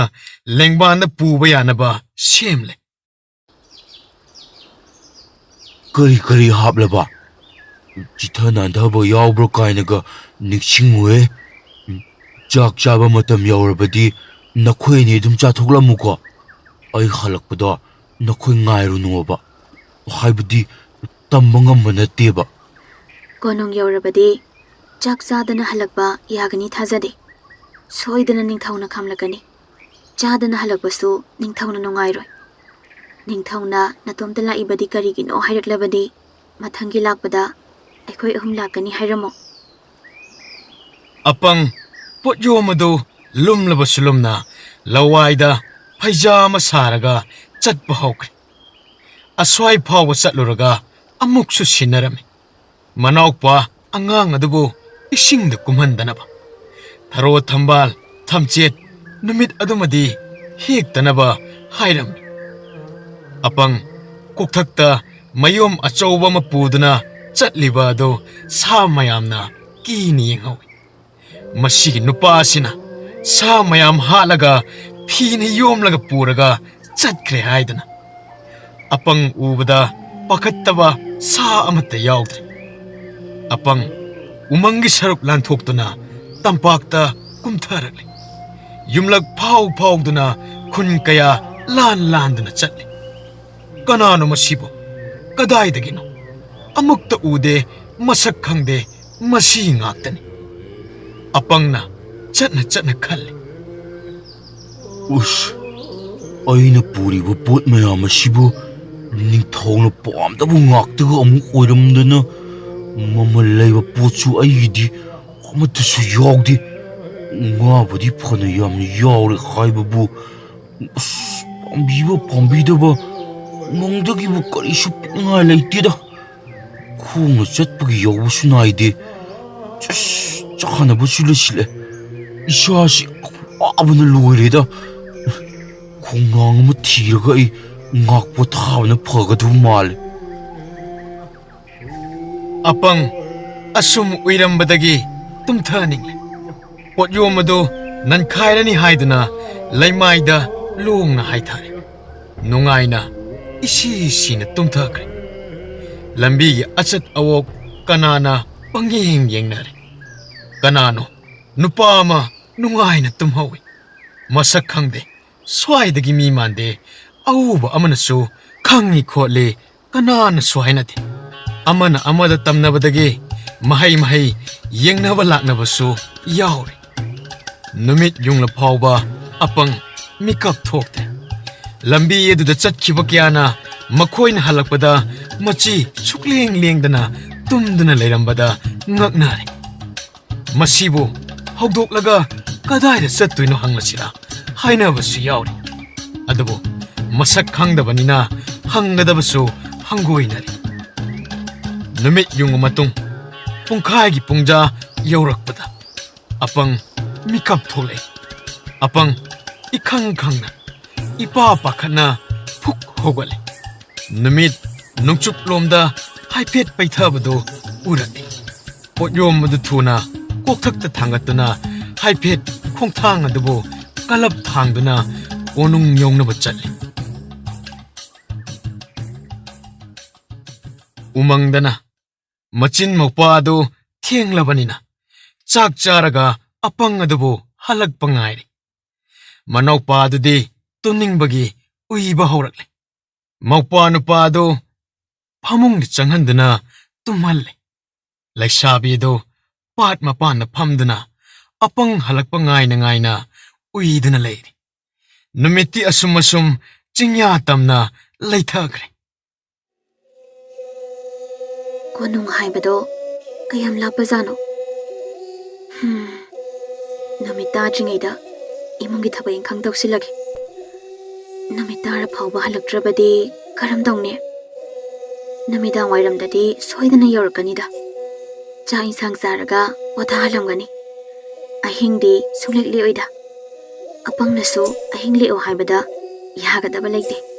ꯂꯦꯡꯕꯥꯟꯗ ꯄꯨꯕ ꯌꯥꯅꯕ ꯁꯦꯝꯂꯦ꯫ ꯀꯔꯤ ꯀꯔꯤ ꯍꯥꯞꯂꯕ? ꯆꯤꯊ ꯅꯥꯟꯊꯕ ꯌꯥꯎꯕ꯭ꯔꯥ ꯀꯥꯏꯅꯒ ꯅꯤꯡꯁꯤꯡꯉꯨꯍꯦ꯫ ꯆꯥꯛ ꯆꯥꯕ ꯃꯇꯝ ꯌꯧꯔꯕꯗꯤ ꯅꯈꯣꯏ ꯑꯅꯤ ꯑꯗꯨꯝ ꯆꯥꯊꯣꯛꯂꯝꯃꯨꯀꯣ꯫ ꯑꯩ ꯍꯜꯂꯛꯄꯗ ꯅꯈꯣꯏ ꯉꯥꯏꯔꯨꯅꯣꯕ, ꯍꯥꯏꯕꯗꯤ ꯇꯝꯕ ꯉꯝꯕ ꯅꯠꯇꯦꯕ꯫ ꯀꯣꯅꯨꯡ ꯌꯧꯔꯕꯗꯤ ꯆꯥꯛ ꯆꯥꯗꯅ ꯍꯜꯂꯛꯄ ꯌꯥꯒꯅꯤ ꯊꯥꯖꯗꯦ꯫ ꯁꯣꯏꯗꯅ ꯅꯤꯡꯊꯧꯅ ꯈꯥꯝꯂꯛꯀꯅꯤ꯫ ꯆꯥꯗꯅ ꯍꯜꯂꯛꯄꯁꯨ ꯅꯤꯡꯊꯧꯅ ꯅꯨꯡꯉꯥꯏꯔꯣꯏ꯫ ꯅꯤꯡꯊꯧꯅ ꯅꯇꯣꯝꯇ ꯂꯥꯛꯏꯕꯗꯤ ꯀꯔꯤꯒꯤꯅꯣ ꯍꯥꯏꯔꯛꯂꯕꯗꯤ, ꯃꯊꯪꯒꯤ ꯂꯥꯛꯄꯗ ꯑꯩꯈꯣꯏ ꯑꯍꯨꯝ ꯂꯥꯛꯀꯅꯤ ꯍꯥꯏꯔꯝꯃꯣ꯫ ꯑꯄꯪ ꯄꯣꯠꯌꯣꯝ ꯑꯗꯨ ꯂꯨꯝꯂꯕꯁꯨ ꯂꯨꯝꯅ ꯂꯋꯥꯏꯗ ꯐꯩꯖꯥ ꯑꯃ ꯁꯥꯔꯒ ꯆꯠꯄ ꯍꯧꯈ꯭ꯔꯦ꯫ ꯑꯁ꯭ꯋꯥꯏ ꯐꯥꯎꯕ ꯆꯠꯂꯨꯔꯒ ꯑꯃꯨꯛꯁꯨ ꯁꯤꯟꯅꯔꯝꯃꯤ꯫ ꯃꯅꯥꯎꯄꯥ ꯑꯉꯥꯡ ꯑꯗꯨꯕꯨ ꯏꯁꯤꯡꯗ ꯀꯨꯝꯍꯟꯗꯅꯕ, ꯊꯔꯣ ꯊꯝꯕꯥꯜ, ꯊꯝꯆꯦꯠ, ꯅꯨꯃꯤꯠ ꯑꯗꯨꯃꯗꯤ ꯍꯦꯛꯇꯅꯕ ꯍꯥꯏꯔꯝꯃꯤ꯫ ꯑꯄꯪ ꯀꯣꯛꯊꯛꯇ ꯃꯌꯣꯝ ꯑꯆꯧꯕ ꯑꯃ ꯄꯨꯗꯨꯅ ꯆꯠꯂꯤꯕ ꯑꯗꯨ ꯁꯥ ꯃꯌꯥꯝꯅ ꯀꯤꯅ ꯌꯦꯡꯍꯧꯏ꯫ ꯃꯁꯤꯒꯤ ꯅꯨꯄꯥ ꯑꯁꯤꯅ ꯁꯥ ꯃꯌꯥꯝ ꯍꯥꯠꯂꯒ ꯐꯤꯅ ꯌꯣꯝꯂꯒ ꯄꯨꯔꯒ ꯆꯠꯈ꯭ꯔꯦ ꯍꯥꯏꯗꯨꯅ ꯑꯄꯪ ꯎꯕꯗ ꯄꯥꯈꯠꯇꯕ ꯁꯥ ꯑꯃꯠꯇ ꯌꯥꯎꯗ꯭ꯔꯦ꯫ ꯑꯄꯪ ꯎꯃꯪꯒꯤ ꯁꯔꯨꯛ ꯂꯥꯟꯊꯣꯛꯇꯨꯅ ꯇꯝꯄꯥꯛꯇ ꯀꯨꯝꯊꯔꯛꯂꯦ꯫ ꯌꯨꯝꯂꯛ ꯐꯥꯎ ꯐꯥꯎꯗꯨꯅ ꯈꯨꯟ ꯀꯌꯥ ꯂꯥꯟ ꯂꯥꯟꯗꯨꯅ ꯆꯠꯂꯦ꯫ "ꯀꯅꯥꯅꯣ ꯃꯁꯤꯕꯨ? ꯀꯗꯥꯏꯗꯒꯤꯅꯣ? ꯑꯃꯨꯛꯇ ꯎꯗꯦ, ꯃꯁꯛ ꯈꯪꯗꯦ, ꯃꯁꯤ ꯉꯥꯛꯇꯅꯤ"꯫ ꯑꯄꯪꯅ ꯆꯠꯅ ꯆꯠꯅ ꯈꯜꯂꯤ꯫ "ꯎꯁ, ꯑꯩꯅ ꯄꯨꯔꯤꯕ ꯄꯣꯠ ꯃꯌꯥꯝ ꯑꯁꯤꯕꯨ ꯅꯤꯡꯊꯧꯅ ꯄꯥꯝꯗꯕ ꯉꯥꯛꯇꯒ ꯑꯃꯨꯛ ꯑꯣꯏꯔꯝꯗꯅ, ꯃꯃꯜ ꯂꯩꯕ ꯄꯣꯠꯁꯨ ꯑꯩꯒꯤꯗꯤ ꯑꯃꯠꯇꯁꯨ ꯌꯥꯎꯗꯦ꯫ ꯉꯥꯕꯨꯗꯤ ꯐꯅ ꯌꯥꯝꯅ ꯌꯥꯎꯔꯦ ꯍꯥꯏꯕꯕꯨ, ꯑꯁ, ꯄꯥꯝꯕꯤꯕ ꯄꯥꯝꯕꯤꯗꯕ, ꯅꯨꯡꯗꯒꯤꯕꯨ ꯀꯔꯤꯁꯨ ꯄꯤꯛꯅꯤꯡꯉꯥꯏ ꯂꯩꯇꯦꯗ꯫ ꯈꯣꯡꯅ ꯆꯠꯄꯒꯤ ꯌꯧꯕꯁꯨ ꯅꯥꯏꯗꯦ꯫ ꯑꯁ, ꯆꯥꯅꯕꯁꯨ ꯂꯩꯁꯤꯜꯂꯦ꯫ ꯏꯁꯥꯁꯤ ꯋꯥꯕꯅ ꯂꯣꯏꯔꯦꯗ꯫ ꯈꯣꯡꯅꯥꯡ ꯑꯃ ꯊꯤꯔꯒ ꯑꯩ ꯉꯥꯛ ꯄꯣꯊꯥꯕꯅ ꯐꯒꯗꯕ ꯃꯥꯜꯂꯦ"꯫ ꯑꯄꯪ ꯑꯁꯨꯝ ꯎꯏꯔꯝꯕꯗꯒꯤ ꯇꯨꯝꯊꯅꯤꯡꯂꯦ꯫ ꯄꯣꯠꯌꯣꯝ ꯑꯗꯨ ꯅꯟꯈꯥꯏꯔꯅꯤ ꯍꯥꯏꯗꯨꯅ ꯂꯩꯃꯥꯏꯗ ꯂꯣꯡꯅ ꯍꯥꯏꯊꯔꯦ꯫ ꯅꯨꯡꯉꯥꯏꯅ ꯏꯁꯤ ꯁꯤꯅ ꯇꯨꯝꯊꯈ꯭ꯔꯦ꯫ ꯂꯝꯕꯤꯒꯤ ꯑꯆꯠ ꯑꯋꯣꯛ ꯀꯅꯥꯅ ꯄꯪꯌꯦꯡ ꯌꯦꯡꯅꯔꯦ꯫ ꯀꯅꯥꯅꯣ ꯅꯨꯄꯥ ꯑꯃ ꯅꯨꯡꯉꯥꯏꯅ ꯇꯨꯝꯍꯧꯏ꯫ ꯃꯁꯛ ꯈꯪꯗꯦ, ꯁ꯭ꯋꯥꯏꯗꯒꯤ ꯃꯤ ꯃꯥꯟꯗꯦ, ꯑꯎꯕ ꯑꯃꯅꯁꯨ ꯈꯪꯏ ꯈꯣꯠꯂꯤ, ꯀꯅꯥꯅꯁꯨ ꯍꯥꯏꯅꯗꯦ꯫ ꯑꯃꯅ ꯑꯃꯗ ꯇꯝꯅꯕꯗꯒꯤ ꯃꯍꯩ ꯃꯍꯩ ꯌꯦꯡꯅꯕ ꯂꯥꯛꯅꯕꯁꯨ ꯌꯥꯎꯔꯤ꯫ ꯅꯨꯃꯤꯠ ꯌꯨꯡꯂ ꯐꯥꯎꯕ ꯑꯄꯪ ꯃꯤꯀꯞ ꯊꯣꯛꯇꯦ꯫ ꯂꯝꯕꯤ ꯑꯗꯨꯗ ꯆꯠꯈꯤꯕ ꯀꯌꯥꯅ ꯃꯈꯣꯏꯅ ꯍꯜꯂꯛꯄꯗ ꯃꯆꯤ ꯁꯨꯛꯂꯦꯡ ꯂꯦꯡꯗꯅ ꯇꯨꯝꯗꯨꯅ ꯂꯩꯔꯝꯕꯗ ꯉꯛꯅꯔꯦ꯫ "ꯃꯁꯤꯕꯨ ꯍꯧꯗꯣꯛꯂꯒ ꯀꯗꯥꯏꯗ ꯆꯠꯇꯣꯏꯅꯣ ꯍꯪꯂꯁꯤꯔꯥ?" ꯍꯥꯏꯅꯕꯁꯨ ꯌꯥꯎꯔꯤ꯫ ꯑꯗꯨꯕꯨ ꯃꯁꯛ ꯈꯪꯗꯕꯅꯤꯅ ꯍꯪꯒꯗꯕꯁꯨ ꯍꯪꯒꯣꯏꯅꯔꯤ꯫ ꯅꯨꯃꯤꯠ ꯌꯨꯡꯉ ꯃꯇꯨꯡ ꯄꯨꯡꯈꯥꯏꯒꯤ ꯄꯨꯡꯖꯥ ꯌꯧꯔꯛꯄꯗ ꯑꯄꯪ ꯃꯤꯀꯞ ꯊꯣꯛꯂꯛꯏ꯫ ꯑꯄꯪ ꯏꯈꯪ ꯈꯪꯅ ꯏꯄꯥ ꯄꯥꯈꯠꯅ ꯐꯨꯛ ꯍꯧꯒꯠꯂꯦ꯫ ꯅꯨꯃꯤꯠ ꯅꯣꯡꯆꯨꯞꯂꯣꯝꯗ ꯍꯥꯏꯐꯦꯠ ꯄꯩꯊꯕꯗꯨ ꯎꯔꯛꯏ꯫ ꯄꯣꯠꯌꯣꯝ ꯑꯗꯨ ꯊꯨꯅ ꯀꯣꯛꯊꯛꯇ ꯊꯥꯡꯒꯠꯇꯨꯅ ꯍꯥꯏꯐꯦꯠ ꯈꯣꯡꯊꯥꯡ ꯑꯗꯨꯕꯨ ꯀꯂꯞ ꯊꯥꯡꯗꯨꯅ ꯀꯣꯅꯨꯡ ꯌꯧꯅꯕ ꯆꯠꯂꯤ꯫ ꯎꯃꯪꯗꯅ ꯃꯆꯤꯟ ꯃꯧꯄ꯭ꯋꯥꯗꯨ ꯊꯦꯡꯂꯕꯅꯤꯅ ꯆꯥꯛ ꯆꯥꯔꯒ ꯑꯄꯪ ꯑꯗꯨꯕꯨ ꯍꯜꯂꯛꯄ ꯉꯥꯏꯔꯤ꯫ ꯃꯅꯧꯄꯥꯗꯨꯗꯤ ꯇꯨꯝꯅꯤꯡꯕꯒꯤ ꯎꯏꯕ ꯍꯧꯔꯛꯂꯦ꯫ ꯃꯧꯄ꯭ꯋꯥ ꯅꯨꯄꯥꯗꯨ ꯐꯃꯨꯡꯗ ꯆꯪꯍꯟꯗꯨꯅ ꯇꯨꯝꯍꯜꯂꯦ꯫ ꯂꯩꯁꯥꯕꯤꯗꯨ ꯄꯥꯠ ꯃꯄꯥꯟꯗ ꯐꯝꯗꯨꯅ ꯑꯄꯪ ꯍꯜꯂꯛꯄ ꯉꯥꯏꯅ ꯉꯥꯏꯅ ꯎꯏꯗꯨꯅ ꯂꯩꯔꯤ꯫ ꯅꯨꯃꯤꯠꯇꯤ ꯑꯁꯨꯝ ꯑꯁꯨꯝ ꯆꯤꯡꯌꯥ ꯇꯝꯅ ꯂꯩꯊꯈ꯭ꯔꯦ꯫ ꯀꯣꯅꯨꯡ ꯍꯥꯏꯕꯗꯣ ꯀꯌꯥꯝ ꯂꯥꯞꯄꯖꯥꯠꯅꯣ? ꯍꯝ, ꯅꯨꯃꯤꯠ ꯇꯥꯗ꯭ꯔꯤꯉꯩꯗ ꯏꯃꯨꯡꯒꯤ ꯊꯕꯛ ꯏꯪꯈꯥꯡ ꯇꯧꯁꯤꯜꯂꯒꯦ꯫ ꯅꯨꯃꯤꯠ ꯇꯥꯔ ꯐꯥꯎꯕ ꯍꯜꯂꯛꯇ꯭ꯔꯕꯗꯤ ꯀꯔꯝ ꯇꯧꯅꯤ? ꯅꯨꯃꯤꯗꯥꯡ ꯋꯥꯏꯔꯝꯗꯗꯤ ꯁꯣꯏꯗꯅ ꯌꯧꯔꯛꯀꯅꯤꯗ꯫ ꯆꯥꯛ ꯏꯟꯁꯥꯡ ꯆꯥꯔꯒ ꯄꯣꯊꯥꯍꯜꯂꯝꯒꯅꯤ꯫ ꯑꯍꯤꯡꯗꯤ ꯁꯨꯡꯂꯦꯛ ꯂꯦꯛꯑꯣꯏꯗ꯫ ꯑꯄꯪꯅꯁꯨ ꯑꯍꯤꯡ ꯂꯦꯛꯑꯣ ꯍꯥꯏꯕꯗ ꯌꯥꯒꯗꯕ ꯂꯩꯇꯦ꯫